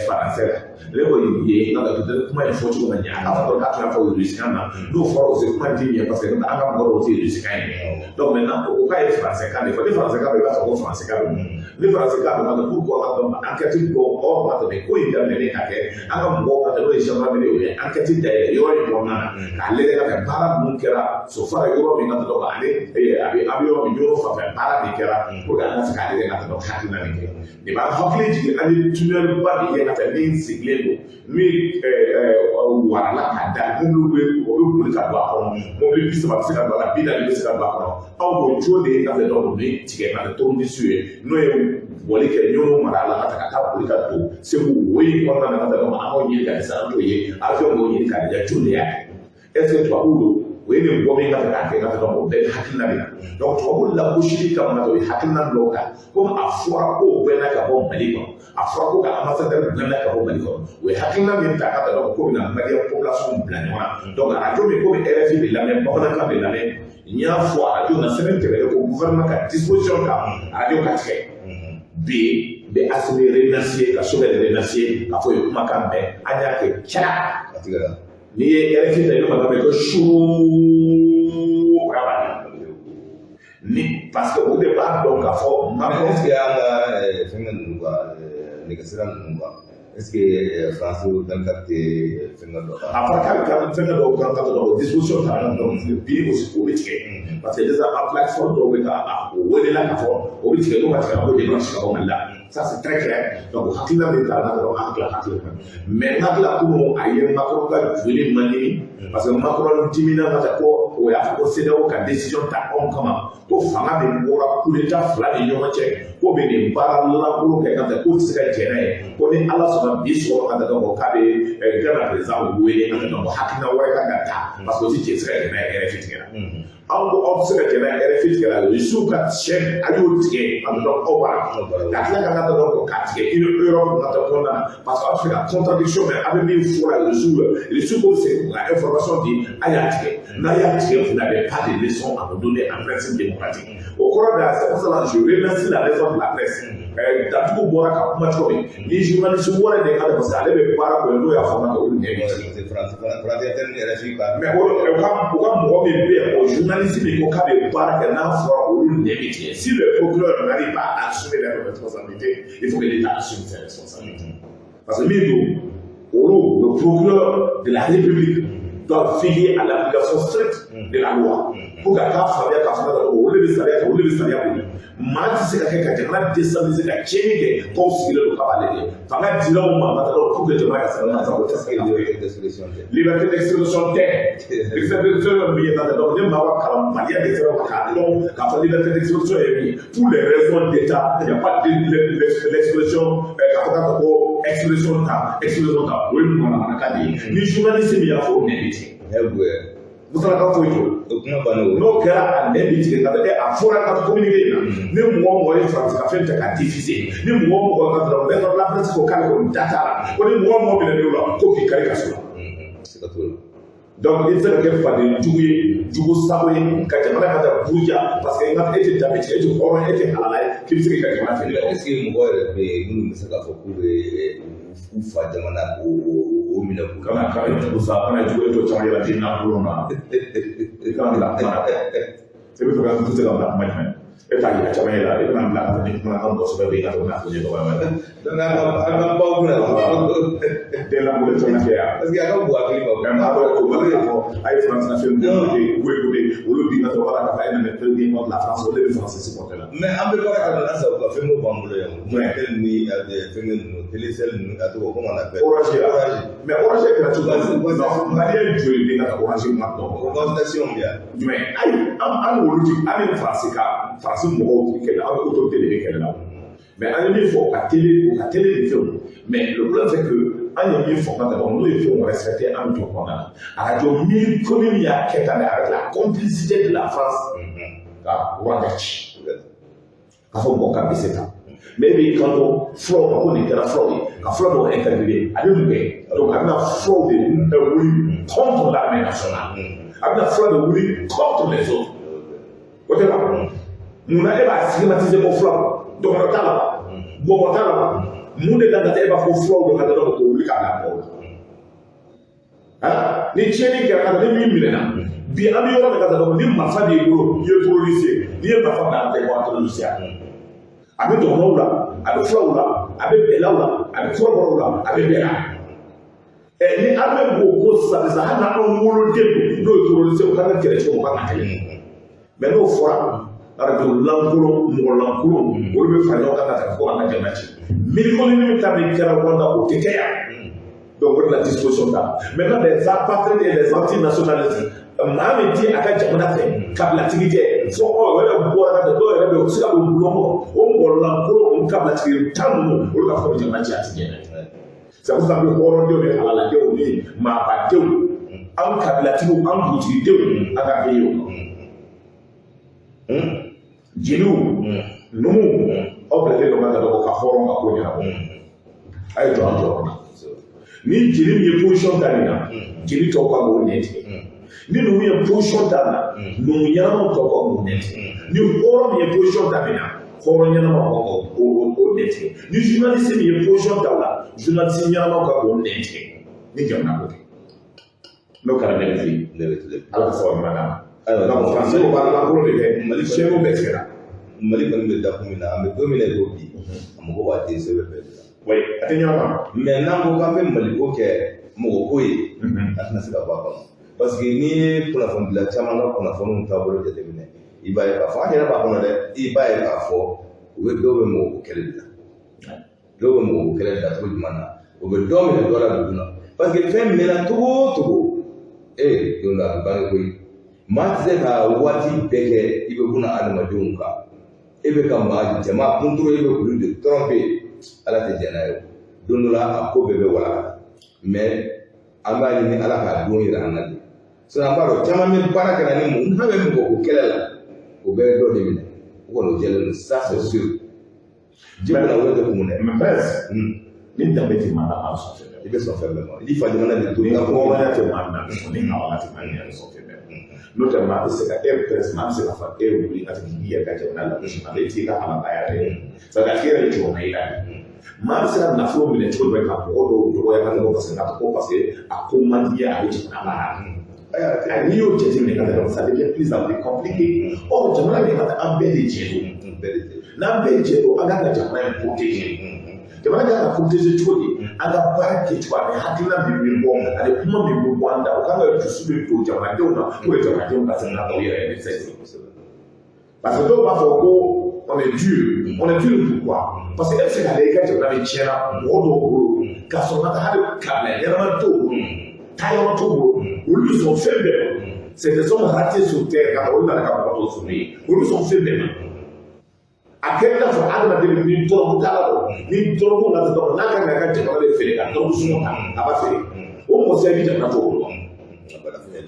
faransɛ la. Ne ko ye nka peut-être kuma in fɔcogo ma ɲɛ, a k'a fɔ dɔrɔn k'a tun y'a fɔ rusikan na. N'o fɔra o se kuma in ti ɲɛ, parce que an ka mɔgɔ dɔw tɛ rusikan ye. Donc maintenant o k'a ye faransɛ kan de fɔ. Ni faransɛ kan don, i b'a fɔ ko faransɛ kan don. Ni faransɛ kan don, pourquoi ka dɔn enquête dɔw ɔ ka tɛmɛ ko in daminɛnen ka kɛ, an ka mɔgɔw ka tɛmɛ, n'o ye gendarmerie ye, o ye enquête dayɛlɛ yɔrɔ in kɔnɔna na k'a lajɛ ka kɛ baara ninnu kɛra Sofara yɔrɔ min ka tɛmɛ ale a bɛ a bɛ yɔrɔ min, yɔrɔ fan fɛ baara min kɛra, pour que an ka se k'a lajɛ ka tɛmɛ hakilina min kɛ. Nin b'an hakili jigin, an ye tunnel ba de kɛ ka tɛmɛ min sigilen don, min warala ka da, mobili bɛ o bɛ boli ka don a kɔnɔ, mobili 30 bɛ se ka don a la, 40 bɛ se ka don a kɔnɔ. Aw ko jo de ye ka fɛ dɔw ni tigɛ ka kɛ tournevis ye, n'o ye bɔli kɛ Ɲɔnɔ mara la ka taa boli ka don Segu wo in kɔnɔna na ka taa. An b'o ɲini ka dɛsɛ, an t'o ye. Avion b'o ɲini ka lajɛ, jo de y'a kɛ. Est ce que tubabuw don? O ye nin bɔ min ka fɛ k'a kɛ ka fɛ ka o bɛɛ hakilina de la. Donc tubabu lagosili kama ka o ye hakilina dɔw ta, komi a fɔra ko gɛnna ka bɔ Mali kɔnɔ, a fɔra ko ka ambassadeur gɛnna ka bɔ Mali kɔnɔ, o ye hakilina min ta ka taa. Donc ko bɛna Malien population bila ɲɔgɔn na. Donc arajo min komi RFI bɛ lamɛn, bamanankan bɛ lamɛn, n y'a fɔ arajo na semaine tɛmɛnen ko gouvernement ka disposition ta, arajo ka tigɛ. Bi n bɛ Assimi remercier, ka Choguel remercier, k'a fɔ ye kumakan mɛn, an y'a kɛ cara. A tigɛra. N'i ye RFI ta, i bɛ mankan mɛn ko suu ni, parce que o de b'a dɔn k'a fɔ Mais est ce que an ka fɛngɛ ninnu kan, nɛgɛsira ninnu kan, est ce que France 24 tɛ fɛngɛ dɔ kan? A fɔra k'a bɛ taa fɛngɛ dɔw kan ka dɔn disposition ta ka dɔn bi o bɛ tigɛ, parce que déjà a plateforme dɔw bɛ ka o welela k'a fɔ o bɛ tigɛ. N'o ka tigɛ, a b'o démarche ka bɔ Mali la, ça c'est très clair. Donc hakilina min ta ka dɔn, an tila hakilina, mais n hakilila kunun a ye Macron ka joli man ɲini, parce que Macron dimina ka taa ko o y'a fɔ ko CEDEAO ka décision ta anw kama, ko fanga min bɔra coup d'état fila ni ɲɔgɔn cɛ, ko bɛ nin baara lankolon kɛ ka taa, k'o tɛ se ka jɛn n'a ye, ko ni Ala sɔnna bi sɔgɔma ka taa dɔn k'a bɛ Ghana président wele ka taa dɔn ko hakilina wɛrɛ kan ka ta, parce que o tɛ jɛ se ka jɛn n'a ye. RFI tigɛra, anw ko aw tɛ se ka jɛn n'a ye, RFI tigɛra, Rusiw ka chaîne a y'o tigɛ a bɛ dɔn aw b'a la ka tila ka taa dɔn k'a tigɛ Europe ka taa kɔnɔna na, parce que aw bɛ fɛ ka contradiction, mais a bɛ min fɔra Rusiw la, Rusiw ko segin ka information di, a y'a tigɛ. N'a y'a tigɛ, vous n'avez pas de leçon à nous donner en principe démocratique. O kɔrɔ de, c'est pour cela que je remercie la maison de la presse. Datugu bɔra ka kuma cogo min ni journaliste wɛrɛ de ka, parce que ale bɛ baara kɛ, n'o y'a fɔ ka olu nɛ bɛ tigɛ. France 21 ni RFI kan. Mais o ka mɔgɔ min bɛ yen, o journaliste min ko k'a bɛ baara kɛ, n'a fɔra olu nɛ bɛ tigɛ. Si le procureur n'arrive pas à assumer les responsabilités, il faut que l'État assume ses responsabilités, parce que min don olu, le procureur de la République doit veiller à l'application stricte de la loi pour ka k'a faamuya k'a fɔ olu de bɛ sariya kan, olu de bɛ sariya boli. Maa tɛ se ka kɛ ka jamana déstabiliser, ka tiɲɛni kɛ, k'aw sigilen don k'a b'ale kɛ. Fanga dira aw ma ka taa pour que jamana ka sariya ka o tɛ se ka Liberté d'expression tɛ. Liberté d'expression tɛ. Liberté d'expression min ye ta, donc ne maa ka kalanbaliya de sera k'a dɔn k'a fɔ liberté d'expression ye min ye. Pour les raisons d'État, il n'y a pas de l'expression, k'a fɔ k'a fɔ ko expression ta, expression ta, o ye manamanakan de ye. Ni journaliste min y'a fɔ, o nɛ bɛ tigɛ. Ne Musalaka foyi t'o la. O kuma bannen o. N'o kɛra, a nɛn bɛ tigɛ ka ɛ a fɔra ka communiqué in na, ni mɔgɔ o mɔgɔ ye Faransi ka fɛn ta ka diffuser, ni mɔgɔ o mɔgɔ ka dɔrɔn maison de la presse ko k'ale kɔni da t'a la, ko ni mɔgɔ o mɔgɔ minɛnen o la, ko k'i kari kaso la. Siga t'o la. Donc i tɛ se ka kɛ faden jugu ye, jugu sago ye, ka jamana ka taa buruja, parce que e tɛ danbe tigɛ, e tɛ hɔrɔn, e tɛ halala ye k'i bɛ se k'i ka jamana feere. Est ce que mɔgɔ yɛrɛ bɛ yen minnu bɛ se k'a fɔ k'u bɛ u fa jamana k'o minɛ k'u Kana jugu sa, kana jugu, e t'o caman yɛlɛ den lankolon na, i kana bila kuma na. E bɛ fɛ ka n tɛ se ka bila kuma jumɛn? E t'a yira caman yɛlɛ, e bɛna bila ka taa ni kumakan dɔ sɛbɛn bɛ yen ka n'a fɔ n ye dɔgɔya wɛrɛ. Donc an ka baw kunna. Den lankolon caman kɛ yan. Parce que a ka bon hakili ma. Mais maa dɔw o b'a k'a fɔ a ye France ka fɛn côté côté olu bin ka sɔrɔ ka taa e nana président contre la France, olu de bɛ France supporter la. Mais an bɛ baara kɛ halisa u ka fɛn dɔ b'an bolo yan. Malitel ni fɛngɛ ninnu, Telecel ninnu, a tɔgɔ comment on appelle? Orange ya. Orange. Mais Orange kɛra cogo di? Non, Malien joli bɛ ka Orange ma dɔn? Consultation bɛ yan. Jumɛn? Ayi, an n'olu ti, an ni Faransi ka Faransi mɔgɔw ti kɛlɛ, an ni autorité de bɛ kɛlɛ la. Mais an ye min fɔ, ka télé, u ka télé ni fɛnw. Mais le problème, c'est que an ye min fɔ ka tɛmɛ, n'o ye fɛnw respecté, an bɛ to kɔnɔna na. Arajo mille commune y'a kɛ tan avec la complicité de la France ka Rwanda ci k'a fɔ mɔgɔ ka bese ta. Mais e b'i kanto fulaw ma ko nin kɛra fulaw ye, ka fula dɔw interpellé, a bɛ mun kɛ? Donc a bɛna fulaw de wuli contre l'armée nationale, a bɛna fula de wuli contre les autres. O tɛ wa? Munna e b'a stigmatiser ko fulaw? Dɔgɔnɔ t'a la wa? Bɔbɔ t'a la wa? Mun de la ka taa e b'a fɔ fulaw don ka taa dɔn k'o wuli k'a bila mɔgɔw la? Ni tiɲɛni kɛra ka ni min minɛna bi, an bɛ yɔrɔ min ka taa dɔn, ni marifa b'i bolo, i ye terroriste ye. N'i ye marifa bila, an tɛ bɔ terroriste ya. A bɛ dɔgɔnɔw la, a bɛ fulaw la, a bɛ bɛlaw la, a bɛ kɔrɔbɔrɔw la, a bɛ bɛɛ la. Ɛ, ni armée ko ko sisan sisan, hali n'anw woloden don, n'o ye terroriste ye, o kan ka kɛlɛ cogo min, o kan ka kɛlɛ. Mais n'o fɔra, arajo lankolon, mɔgɔ lankolon, olu bɛ fara ɲɔgɔn kan ka taa fo an ka jamana ci. Mille min ta min kɛra Rwanda, o tɛ kɛ yan. Donc o de la disposition ta. Maintenant, les apatrides et les antinationalistes, maa min ti a ka jamana fɛ, kabilatigi tɛ, fo ɔ yɛrɛ bɔra ka taa, dɔw yɛrɛ bɛ yen, u bɛ se ka don bulon kɔnɔ, o mɔgɔ lankolon, o kabilatigi tan ninnu, olu ka fɔ bɛ jamana ci, a ti ɲɛ dɛ. C'est pour ça que hɔrɔndenw ni halaladenw ni maabadenw, an kabilatigiw, an dugutigidenw, an ka veiller o kan. Jeliw, numuw, aw bilalen don ka dɔgɔ ka hɔrɔn ka ko ɲɛnabɔ. A ye jɔ an jɔyɔrɔ la. Ni jeli min ye position ta nin na, jeli tɔw kan k'o nɛ tigɛ. Ni numu ye position ta nin na, numu ɲɛnamaw tɔw kan k'o nɛ tigɛ. Ni hɔrɔn min ye position ta nin na, hɔrɔn ɲɛnamaw kan k'o nɛ tigɛ. Ni journaliste min ye position ta o la, journaliste ɲɛnamaw kan k'o nɛ tigɛ. Ni jamana ko tɛ, n'o kɛra, ne bɛ fili. Ne bɛ tilen. Ala ka sababu ɲuman d'a ma. Ayiwa. Donc Faransi ko baara lankolon de kɛ, Mali sɛbɛnw bɛɛ tigɛra. Mali kɔni bɛ dakun min na, an bɛ don min na i ko bi, a mago b'a den sɛbɛn bɛɛ de la. Oui, a tɛ ɲɔgɔn kan. Mais n'an ko k'an bɛ Maliko kɛ mɔgɔ ko ye, a tɛna se ka bɔ a kɔnɔ, parce que n'i ye kunnafonidila caman ka kunnafoniw taabolo jateminɛ, i b'a ye k'a fɔ an yɛrɛ b'a kɔnɔ dɛ, i b'a ye k'a fɔ u bɛ dɔw bɛ mɔgɔ ko kɛlɛ de la. Dɔw bɛ mɔgɔ ko kɛlɛ de la cogo jumɛn na? U bɛ dɔ minɛ dɔ la dugu la, parce que fɛn mɛnna cogo o cogo, ee, don dɔ a bɛ bange koyi. Maa tɛ se ka waati bɛɛ kɛ i bɛ buna adamadenw kan, e bɛ ka maa jama kunturu, e bɛ k'olu de tromper. Ala tɛ jɛn n'a ye. Don dɔ la, a ko bɛɛ bɛ walaka. Mais an b'a ɲini Ala k'a don yira an na de. Sinon an b'a dɔn caman bɛ baara kɛra ni mun n'a bɛ mɔgɔ ko kɛlɛ la, o bɛɛ ye dɔ de minɛ. O kɔni, o jɛlen don, ça c'est sûr. Ji kunna o tɛ kun dɛ. Mais prince, ni danbe tɛ maa la, a bɛ sɔn fɛn bɛɛ. I bɛ sɔn fɛn bɛɛ ma, i fa jamana de to. Ni hɔrɔnya tɛ maa min na, a bɛ sɔn. Ni halala tɛ maa min na, a bɛ sɔn fɛn bɛɛ ma. N'o tɛ, maa tɛ se ka e prince, maa bɛ se ka fɔ e wuli ka t'i yɛrɛ ka jamana lagosi, a bɛ t'i ka halalaya dɛ. C'est à dire a tigi yɛrɛ bɛ jɔyɔrɔ i la de. Maa bɛ se ka nafolo minɛ cogo jumɛn ka mɔgɔ dɔw dɔgɔya ka tɛmɛ, parce que k'a fɔ ko parce que a ko man di ye, a bɛ jamana baara? N'i y'o jateminɛ ka tɛmɛ, ça devient plus en plus compliqué. Or jamana bɛ ka taa, an bɛɛ de jɛ don. Bɛɛ de jɛ. N'an bɛɛ jɛ don, an kan ka jamana in protéger. Jamana kan ka protéger cogo di? An ka baara kɛcogo ani hakilina min bɛ bɔ ani kuma min bɛ bɔ an da, o kan ka dusu de don jamanadenw na pour que jamanadenw ka se ka u yɛrɛ ye. Parce que dɔw b'a fɔ ko on est dur. On est dur pourquoi? Parce que e bɛ se k'a lajɛ, i ka jamana bɛ tiɲɛna mɔgɔ dɔw bolo, k'a sɔrɔ ka hali kabila ɲɛnama t'o bolo, taayɔrɔ t'o bolo, olu bɛ sɔn fɛn bɛɛ ma. C'est des hommes ratés sur terre, ka olu nana ka mɔgɔ tɔw sɔrɔ yen, olu bɛ sɔn fɛn bɛɛ ma. A kɛra i n'a fɔ adamaden ni dɔrɔgu t'a la dɔn, ni dɔrɔgu ka dɔrɔn n'a kan k'a ka jamana de feere ka dɔrɔgu sɔngɔ ta, a b'a feere. O mɔgɔ siya bɛ jamana t'o bolo.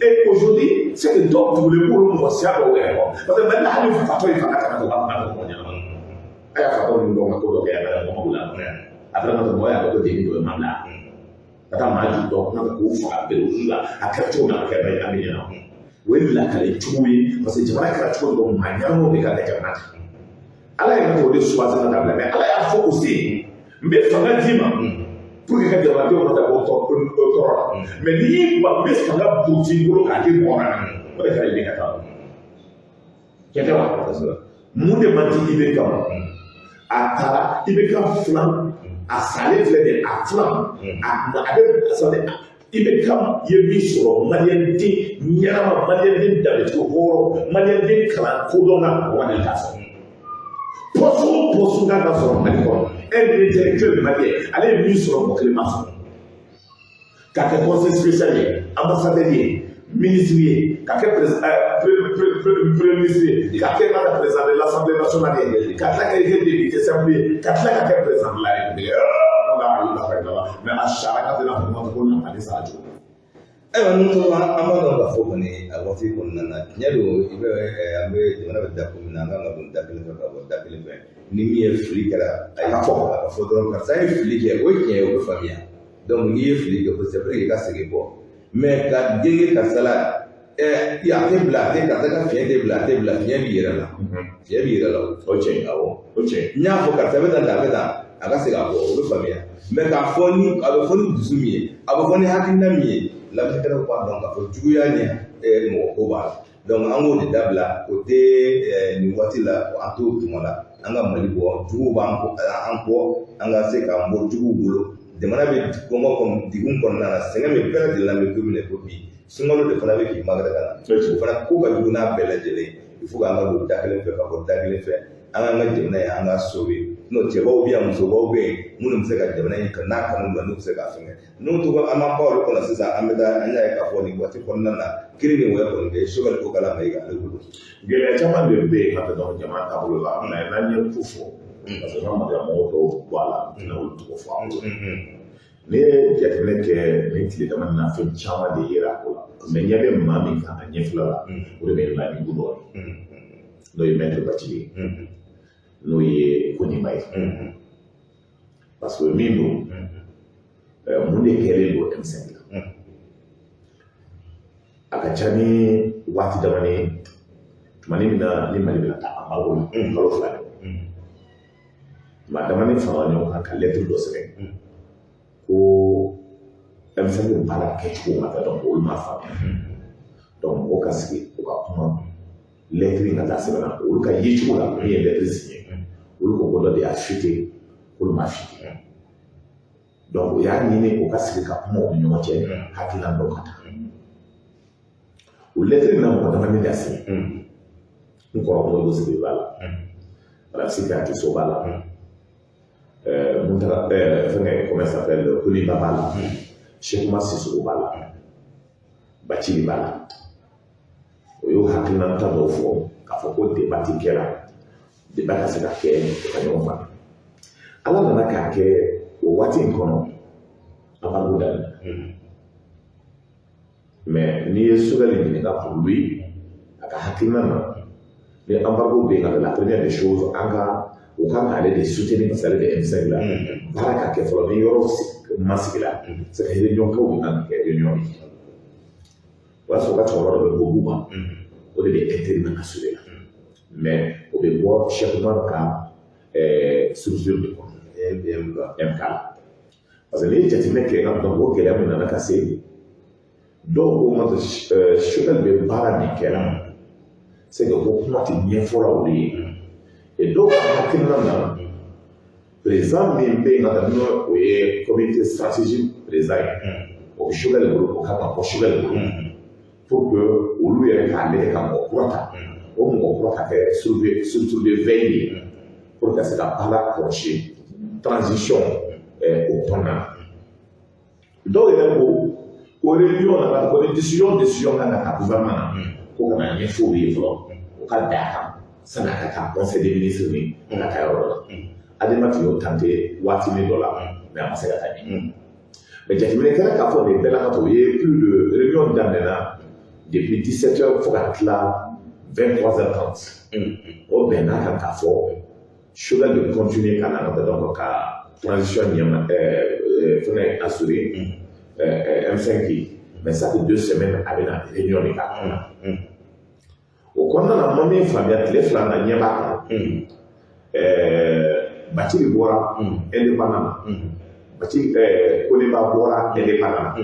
Et aujourd'hui, c'est que dɔw tugulen b'olu mɔgɔ siya dɔw yɛrɛ kɔ, parce que Mali la, hali fatɔ ye fanga kana to ka kuma mɔgɔ ɲɛnama. A y'a fatɔ ninnu dɔw ka ko dɔ kɛ, a bɛ mɔgɔ bila a fana ka mɔgɔ y'a dɔn ko denni dɔ ye ma bila ka taa maa ju dɔn kuma k'o faga bere la. A kɛra cogo min na, a kɛra an bɛ ɲɛna, o ye lakale cogo ye, parce que jamana kɛra cogo dɔ, maa ɲɛnamaw de kan ka jamana ta. Ala yɛrɛ t'o de choisi ka dabila. Mais Ala y'a fɔ aussi, n bɛ fanga d'i ma pour que ka jamanadenw ka taa bɔ tɔɔrɔ la. Mais n'i y'i ban, n bɛ fanga buruti i bolo k'a di mɔgɔ ma, o de kɛra i bɛ ka taa tiɲɛ tɛ wa? Mun de man di IBK ma? A taara IBK filan, a salen filɛ nin ye, a filan a bɛ sani IBK ye min sɔrɔ, maliyɛnden ɲɛnama, maliyɛnden danbetigiw, hɔrɔn, maliyɛnden kalan kodɔn na, o ma deli k'a sɔrɔ. Poste o poste kan ka sɔrɔ Mali kɔnɔ, un intellectuel malien, ale ye min sɔrɔ, mɔgɔ kelen ma sɔrɔ. Ka kɛ conseil spécial ye, ambassadeur ye, ministre ye, ka kɛ premier ministre ye, ka kɛ ka président de l'Assemblée nationale ye, ka tila ka kɛ député simple ye, ka tila ka kɛ président de la République. Mais a sara ka tɛna fɔ ko nafa sara cogo. Ayiwa, ninnu an b'a dɔn k'a fɔ kɔni, a waati kɔnɔna na, tiɲɛ don, i bɛ an bɛ jamana bɛ dakun min na, an kan ka don da kelen fɛ ka bɔ da kelen fɛ. Ni min ye fili kɛra, a ye fɔ, a ka fɔ dɔrɔn karisa ye fili kɛ, o ye tiɲɛ ye, o bɛ faamuya. Donc n'i ye fili kɛ, ko c'est vrai, i ka segin kɔ, mais ka genge karisa la, A tɛ bila, a tɛ karisa ka fiɲɛ tɛ bila, a tɛ bila, fiɲɛ b'i yɛrɛ la, fiɲɛ b'i yɛrɛ la. O tiɲɛ, awɔ, o tiɲɛ. N y'a fɔ karisa bɛ tan, a bɛ tan, a ka segin a kɔ, o bɛ faamuya. Mais k'a fɔ ni a bɛ fɔ ni dusu min ye, a bɛ fɔ ni hakilina min ye, lamɛnnikɛlaw b'a dɔn k'a fɔ juguya ni mɔgɔ ko b'a la. Donc an k'o de dabila, o tɛ nin waati la, an t'o tuma la. An ka Mali bɔ juguw b'an kɔ, an kɔ, an ka se k'an bɔ juguw bolo. Jamana bɛ kɔngɔ kɔnɔ, degun kɔnɔna na, sɛgɛn min bɛɛ lajɛlen na, bɛ don min na ko bi, sunkalo de fana bɛ k'i magɛrɛ ka na, o fana ko ka jugu n'a bɛɛ lajɛlen. Il faut k'an ka don da kelen fɛ ka bɔ da kelen fɛ, an k'an ka jamana ye, an ka sauver. N'o cɛbaw bɛ yan, musobaw bɛ yen minnu bɛ se ka jamana in n'a kanu bila, n'u bɛ se k'a fɛngɛ, n'u tɔgɔ an m'an pan olu kɔnɔ sisan, an bɛ taa, an y'a ye k'a fɔ nin waati kɔnɔna na, kiri ni wɔyɔ kɔni bɛ Choguel Kokalla Maïga ale bolo. Gɛlɛya caman de bɛ yen ka tɛmɛ jama taabolo la, mais n'an ye ko fɔ, parce que n'an ma mɔgɔ dɔw bɔ a la, n tɛna olu tɔgɔ fɔ an bolo. Ne ye jateminɛ kɛ nin tile dama na, fɛn caman de yera a ko la, mais ɲɛ bɛ maa min kan a ɲɛfila la, o de bɛ laɲini dɔ ye, n'o ye Maître Bathily ye, n'o ye Konimba ye. Parce que min don, mun de kɛlen don M5 la? A ka ca ni waati damani ye, tumani min na ni Mali bɛna taa embargo la, kalo 2 ɲɔgɔn, maa damani farala ɲɔgɔn kan ka lettre dɔ sɛbɛn ko M5 baara kɛcogo ma taa, donc olu m'a faamuya. Donc mɔgɔw ka sigi, u ka kuma, lettre in ka taa sɛbɛn na olu ka yecogo la. Min ye lettre signé, olu ko ko dɔ de y'a fuité, olu m'a fuité. Donc u y'a ɲini u ka sigi ka kuma u ni ɲɔgɔn cɛ, hakilina dɔw ka taa. O lettre in na, mɔgɔ damani de y'a signé. N kɔrɔ Modibo Sidibe b'a la, Rafsi Katiso b'a la, Muntara fɛngɛ, comment ça s'appelle, Koniba b'a la, Cheick Oumar Sissoko b'a la, Bathily b'a la. O y'o hakilinata dɔw fɔ k'a fɔ ko débat ti kɛra, débat ka se ka kɛ, u ka ɲɔgɔn faamuya. Ala nana k'a kɛ, o waati in kɔnɔ, embargo daminɛ. Mais n'i ye Choguel ɲininka, pour lui, a ka hakilina na, ni embargo bɛ yen ka la, première des choses, an ka o kan k'ale de soutenir, parce que ale bɛ M5 la. Baara ka kɛ fɔlɔ, ni yɔrɔ ma sigi la, c'est que réunion kɛw bɛ kan ka kɛ réunion ye. O y'a sɔrɔ u ka cɛkɔrɔba dɔ bɛ ko Buba, o de bɛ intérim assuré la, mais o bɛ bɔ Cheikh Oumar ka structure de kɔnɔ, MK la. Parce que n'i ye jateminɛ kɛ, ka dɔn o gɛlɛya min nana ka se, dɔw ko ma, Choguel bɛ baara min kɛ la, c'est que ko kuma tɛ ɲɛfɔla olu ye. Et dɔw ka hakilina na, président min bɛ yen ka taa, n'o o ye comité stratégique président ye, o bɛ Choguel bolo, o kan ka bɔ Choguel bolo pour que olu yɛrɛ k'a lajɛ ka mɔgɔ kura ta, o mɔgɔ kura ka kɛ structure de veille ye pour ka se ka baara kɔlɔsi transition o kɔnɔna na. Dɔw yɛrɛ ko ko réunion nana, ko ni décision kan ka ta gouvernement na, ko ka na ɲɛfɔ olu ye fɔlɔ, o ka bɛn a kan sani a ka taa conseil des ministres ni ka taa yɔrɔ la. Adema tun y'o tenter waatinin dɔ la, mais a ma se ka taa ɲɛ. Mais jateminɛ kɛra k'a fɔ nin bɛɛ la, ka to, o ye plus de réunion daminɛna depuis 17 heures fo ka tila 23h30. O bɛnna kan k'a fɔ Choguel bɛ continuer ka na ka donc ka transition ɲɛma fɛngɛ assurer M5, mais ça fait 2 semaines a bɛna réunion de k'a kɔnɔ. O kɔnɔna na, ma min faamuya, tile 2 na, ɲɛ b'a kan, Bathily bɔra indépendant na, Bathily Konimba bɔra indépendant na.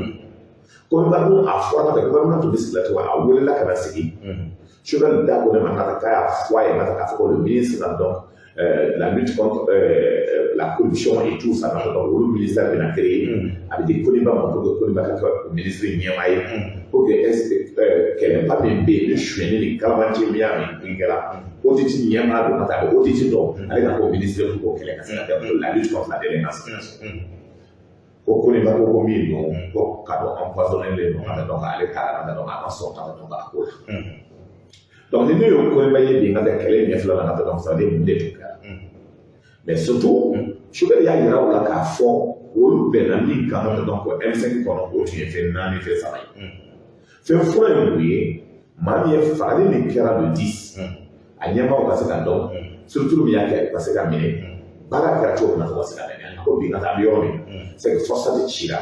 Konimba dun, a fɔra ka gouvernement tun bɛ sigi la cogo, a welela ka na sigi. Choguel da ko ne ma k'a y'a fɔ a ye k'a fɔ ko le ministre donc la lutte contre la corruption et tout ça, donc olu ministère bɛna créer, a bɛ di Konimba ma pour que Konimba ka kɛ o ministre ɲɛmaa ye, pour que est ce que kɛlɛba min bɛ yen ni sonyɛni ni kalabanciya min kɛra, audit ɲɛmaa don ka taa, a bɛ audit dɔn, ale ka k'o ministre pour k'o kɛlɛ ka se ka kɛ la lutte contre la délinquance. Ko Konimba ko min don, ko ka dɔn empoisonné len don ka dɔn k'ale taara ka dɔn a ma sɔn ka dɔn k'a ko la. Donc ni ne y'o Konimba ye bi ka kɛ kɛlɛ ɲɛfɛla la ka dɔn, ça veut dire mun de tun kɛra? Mais surtout, Choguel y'a yira u la k'a fɔ olu bɛnna min kan ka dɔn ko M5 kɔnɔ, o tun ye fɛn naani, fɛn saba ye. Fɛn fɔlɔ ye mun ye? Maa min ye fagali min kɛra le 10, a ɲɛmaaw ka se ka dɔn, surtout min y'a kɛ, u ka se ka minɛ, baara kɛra cogo min na, fo ka se ka minɛ. Ko bi ka taa, an bɛ yɔrɔ min, c'est que force de cira.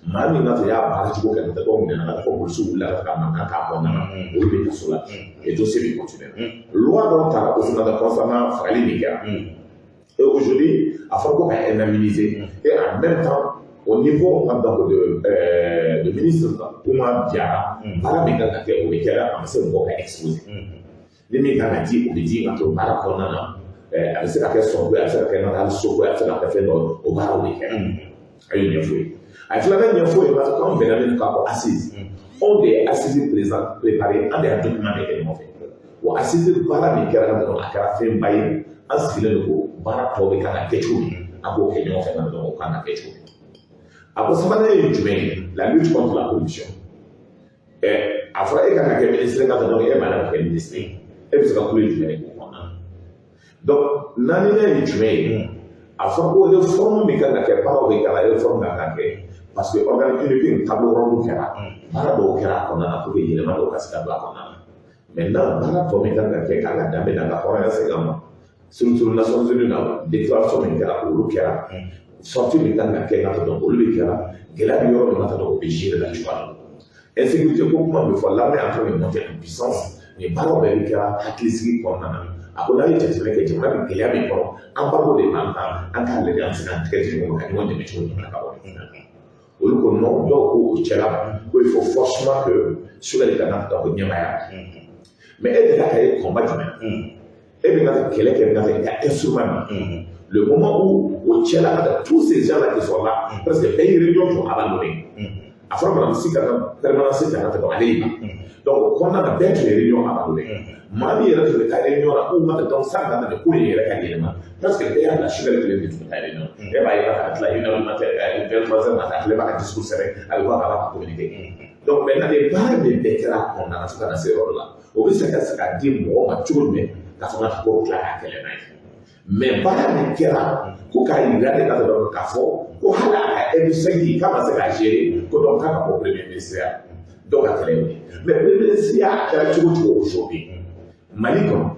Maa min ka y'a baara cogo kɛ, ka dɔw minɛ ka fɔ polisiw wulila ka taa mankan k'a kɔnɔna na, olu bɛ kaso la et dossier bɛ continuer. Loi dɔw taara o fana concernant fagali min kɛra. Et aujourd'hui, a fɔra ko ka indemniser et en même temps, au niveau donc de ministre Oumar Diarra, baara min kan ka kɛ, o bɛ kɛra, a ma se mɔgɔ ka exposer. Ni min kan ka di, o bɛ di. Ka to baara kɔnɔna na, a bɛ se ka kɛ sɔnko ye, a bɛ se ka kɛ hali soko ye, a bɛ se ka kɛ fɛn dɔ ye, o baaraw de kɛra. A y'o ɲɛfɔ ye. A ye filanan ɲɛfɔ ye parce que anw bɛnna min kan ko assise, anw de ye assise président préparé, an de y'a document bɛɛ kɛ ɲɔgɔn fɛ. Wa assise baara min kɛra ka dɔrɔn, a kɛra fɛnba ye. An sigilen don ko baara tɔ bɛ kan ka kɛ cogo min, an b'o kɛ ɲɔgɔn fɛ ka dɔrɔn, o kan ka kɛ cogo min. A ko sabanan ye jumɛn ye? La lutte contre la corruption. A fɔra e kan ka kɛ ministre ka dɔrɔn, e b'a la ka kɛ ministre ye, e bɛ se ka kule jumɛn de k'o kɔnɔna na? Donc naaninan ye jumɛn ye? A fɔra ko réforme min kan ka kɛ, baaraw bɛ kɛ la, réforme kan ka kɛ parce que organe unique in, table ronde kɛra, baara dɔw kɛra a kɔnɔna na pour que yɛlɛma dɔw ka se ka don a kɔnɔna na. Maintenant, baara tɔ min kan ka kɛ k'an ka danbe n'an ka hɔrɔnya segin an ma, surtout Nations Unies na déclaration min kɛra, olu kɛra, sortie min kan ka kɛ ka dɔn, olu de kɛra. Gɛlɛya bɛ yɔrɔ min na ka dɔn, o bɛ gérer la cogoya min. Insécurité ko kuma bɛ fɔ, l'armée en train de monter en puissance. Nin baaraw bɛɛ bɛ kɛra hakilisigi kɔnɔna na. A ko n'a ye jateminɛ kɛ, jamana bɛ gɛlɛya min kɔnɔ, embargo de b'an kan, an k'a lajɛ an bɛ se k'an tɛgɛ di ɲɔgɔn ma ka ɲɔgɔn dɛmɛ cogo min na ka bɔ nin na. Olu ko non, dɔw ko o cɛla ko il faut forcément que Choguel ka na ko ɲɛmaaya. Mais e delila ka ye combat jumɛn na? E bɛ ka kɛlɛ kɛ ka i ka instrument min, le moment où o cɛla ka taa, tous ces gens là qui sont là, presque bɛɛ ye réunion tun abandonné. A fɔra madame Sy ka permanence ta ka tɛmɛ ale yi ma. Donc o kɔnɔna na, bɛɛ tun ye réunion abandonné. Maa min yɛrɛ tun bɛ taa réunion na k'u ma donc san ka na ko in yɛrɛ ka yɛlɛma, presque bɛɛ y'a bila. Choguel kelen de tun bɛ taa réunion. E b'a ye ka tila 1h du matin, 23h na, a tile b'a ka discours sɛbɛn, a bɛ bɔ a b'a ka communiqué. Donc maintenant, nin baara min bɛɛ kɛra a kɔnɔna na fo ka na se yɔrɔ dɔ la, o bɛ se ka di mɔgɔ ma cogo jumɛn k'a fɔ k'a ko tila k'a kɛlɛ n'a ye? Mais baara min kɛra ko k'a yira de ka dɔrɔn k'a fɔ ko hali a ka M5 k'a ma se k'a gérer, ko donc k'a ka bɔ premier ministre ya, dɔw ka kɛlɛ y'o ye. Mais premier ministre ya, a kɛra cogo cogo, aujourd'hui Mali kɔnɔ,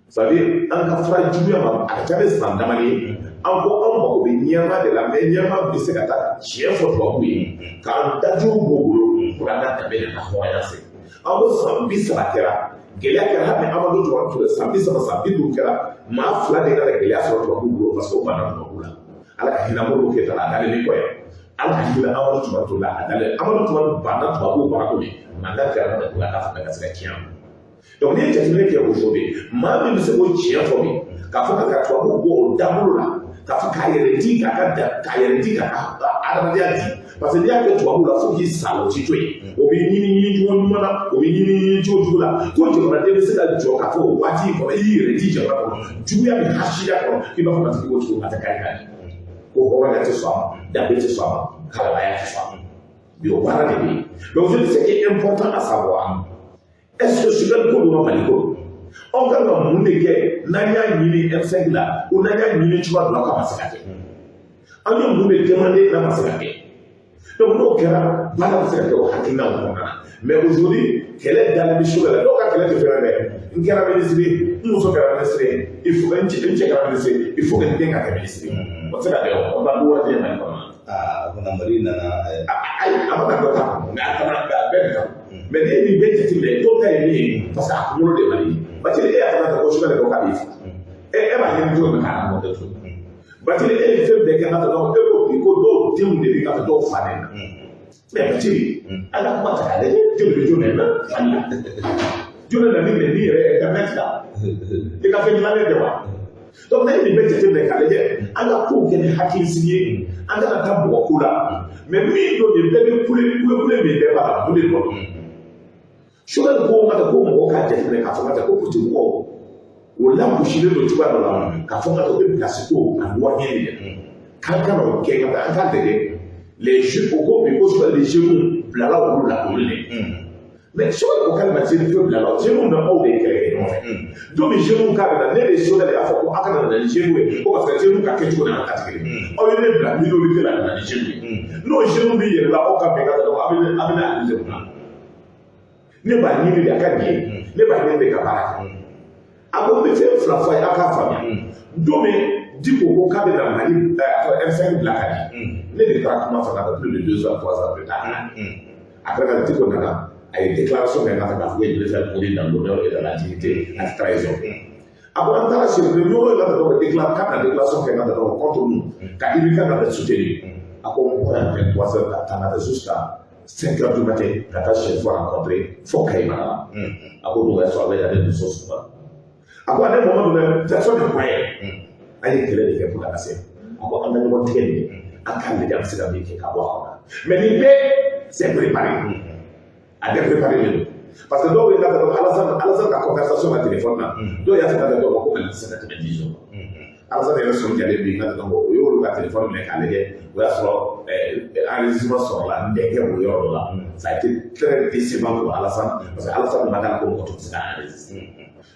c'est à dire an ka fara juguya ma, a ka ca ni san damani ye, an ko an mago bɛ ɲɛma de la, mais ɲɛma bɛ se ka taa tiɲɛ fɔ tubabuw ye k'an dajuru b'u bolo pour an ka danbe n'a ka hɔrɔnya segin. An ko san 30 kɛra, gɛlɛya kɛra. Hali ni Amadu Tumani Ture, san 30, san 50 kɛra, maa fila de ka gɛlɛya sɔrɔ tubabuw bolo parce que o banna tubabuw la. Ala ka hinɛ Modibo Keyita la, a dalen ni kɔ yan. Ala ka hinɛ Amadu Tumani Ture la, a dalen. Amadu Tumani banna tubabuw baara ko min, mankan kɛra ka tuguni a k'a fanga ka se ka tiɲɛ. Donc n'i ye jateminɛ kɛ aujourd'hui, maa min bɛ se k'o tiɲɛ fɔ bi k'a fɔ ka tubabuw bɔ o dabolo la, k'a fɔ k'a yɛrɛ di, k'a ka da, k'a yɛrɛ di, k'a ka adamadenya di, parce que n'i y'a kɛ tubabuw la fo k'i sa, o ti to yen. O bɛ ɲini ɲini cogo ɲuman na, o bɛ ɲini ɲini cogo jugu la, ko jamanaden bɛ se ka jɔ k'a fɔ o waati in kɔnɔ i y'i yɛrɛ di jamana kɔnɔ juguya ni hasidiya kɔnɔ, k'i b'a fɔ ka tigi ko cogo a tɛ kari kari, ko hɔrɔnya tɛ sɔn a ma, danbe tɛ sɔn a ma, kalanbaya tɛ sɔn a ma. Bi o baara de bɛ yen. Mais aujourd'hui, ce qui est important à savoir, est-ce que Choguel ko don wa Mali ko don? Anw kan ka mun de kɛ n'an y'a ɲini M5 la ou n'an y'a ɲini cogoya dɔ la k'a ma se ka kɛ? An ye mun de demander n'a ma se ka kɛ? Donc n'o kɛra, baara bɛ se ka kɛ o hakilinaw kɔnɔna na. Mais aujourd'hui, kɛlɛ dalen bɛ Choguel la. Dɔw ka kɛlɛ tɛ fɛn wɛrɛ ye: n kɛra ministre ye, n muso kɛra ministre ye, il faut n cɛ kɛra ministre ye, il faut que n den ka kɛ ministre ye. O tɛ se ka kɛ o, o ba du wɛrɛ tɛ yen Mali kɔnɔ. Aa, o fana Mali nana. Ayi, a ma taa dɔ ta kɔnɔ, mais a kana a bɛɛ de ta. Mais n'i ye nin bɛɛ jateminɛ, dɔw ta ye min ye, parce que a kunkolo de Mali ye. Parce que e y'a fana ko Choguel ko k'a b'i faga, e b'a ɲini cogo min k'a lamɔ tɛ cogo. Bacili, e ye fɛn bɛɛ kɛ ka dɔn, e ko bi ko dɔw denw de bɛ ka dɔw fa nɛni na. Mais Bacili, an ka kuma ta k'a lajɛ, joli bɛ joli na fali la, joli na ni nɛni yɛrɛ internet kan, i ka fɛn dilannen tɛ wa? Donc n'a ye nin bɛɛ jateminɛ k'a lajɛ, an ka kow kɛ ni hakilisigi ye, an kana taa mɔgɔ ko la. Mais min don, nin bɛɛ bɛ kule kule kule min bɛɛ b'a la, mun de don? Choguel ko ka ko mɔgɔ k'a jateminɛ k'a fɔ ka ko politique mɔgɔw o lagosilen don cogoya dɔ la, k'a fɔ ka o bɛ place ko ani wari ɲini de k'an ka na o kɛ ka taa an k'a lajɛ les jeux. O ko bi ko Choguel les jeunes bilala olu la, olu de. Mais Choguel ko k'ale ma jeune ko bilala jeunes na, aw de ye kɛlɛ kɛ ɲɔgɔn fɛ. Don min jeunes k'a bɛ na, ne de Choguel y'a fɔ ko aw kana na ni jeunes ye, ko parce que jeunes ka kɛcogo n'an ta tɛ kelen ye. Aw ye ne bila minorité la ka na ni jeunes ye, n'o jeunes bɛ yɛlɛla aw ka bɛn ka dɔrɔn, a bɛ ne accuser mun na? Ne b'a ɲini de a ka ɲɛ, ne b'a ɲini de ka baara kɛ. A ko n bɛ fɛn fila fɔ a ye, a k'a faamuya. Don min Dicko ko k'a bɛ na Mali M5 bila ka di, ne de taara kuma fɛ ka taa plus de 2 ans, 3 ans plus tard. Après ka Dicko nana, a ye déclaration kɛ ka taa k'a fɔ ko il voulait faire mourir dans l'honneur et dans la dignité a trahison. A ko an taara chef de ɲɔgɔn la ka dɔn déclare k'a bɛna déclaration kɛ ka taa dɔn contre nous ka IBK ka bɛ soutenir. A ko n bɔra 23 heures ka taa ka taa jusqu'à 5 heures du matin ka taa chef rencontrer fo Kayi mara la. A ko don o y'a sɔrɔ a bɛ ale muso sɔrɔ. A ko ale moment dɔ la, personne ne croyait. An ye kɛlɛ de kɛ pour ka se. A ko an ka ɲɔgɔn tigɛ nin ye, an k'a lajɛ an bɛ se ka min kɛ ka bɔ a kɔnɔ. Mais nin bɛɛ, c'est préparé, a bɛɛ préparé de don, parce que dɔw bɛ ka dɔn Alassane ka conversation na téléphone na, dɔw y'a fɔ ka dɔw ma ko Mali tɛ se ka tɛmɛ 10 jours. Alassane yɛrɛ sɔn jalen bi ka dɔn o y'olu ka téléphone minɛ k'a lajɛ, o y'a sɔrɔ enregistrement sɔrɔla n denkɛ bolo yɔrɔ dɔ la. Ça a été très décevant pour Alassane, parce que Alassane ma d'a la ko mɔgɔ tun tɛ se ka enregistrer.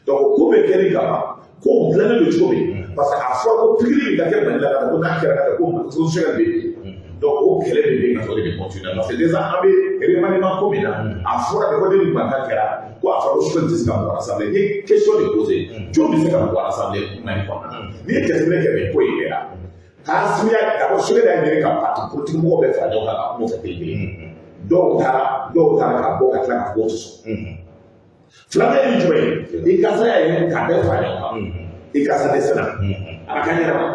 Donc ko bɛ kɛli kama, ko dilannen don cogo min, parce que a fɔra ko pikiri min ka kɛ Mali la ka taa ko n'a kɛra ka taa ko solution bɛ yen. Donc o kɛlɛ de bɛ yen ka sɔrɔ o de bɛ continuer, parce que déjà an bɛ remaniement ko min na, a fɔra de ko ni nin mankan kɛra, ko a fɔra ko Choguel tɛ se ka mɔgɔ rassembler. N ye question de poser: jɔn bɛ se ka mɔgɔ rassembler Mali kɔnɔ? N'i ye jateminɛ kɛ nin ko in bɛɛ la, k'a Assimi d'abord, Choguel y'a ɲini ka parti politique mɔgɔw bɛɛ fara ɲɔgɔn kan ka kuma fɛ kelen kelen. Dɔw taara ka bɔ ka tila ka fɔ k'o tɛ sɔn. Filanan ye jumɛn ye? I kasa y'a ye k'a bɛɛ fara ɲɔgɔn kan, i kasa dɛsɛra a ka ɲɛnama.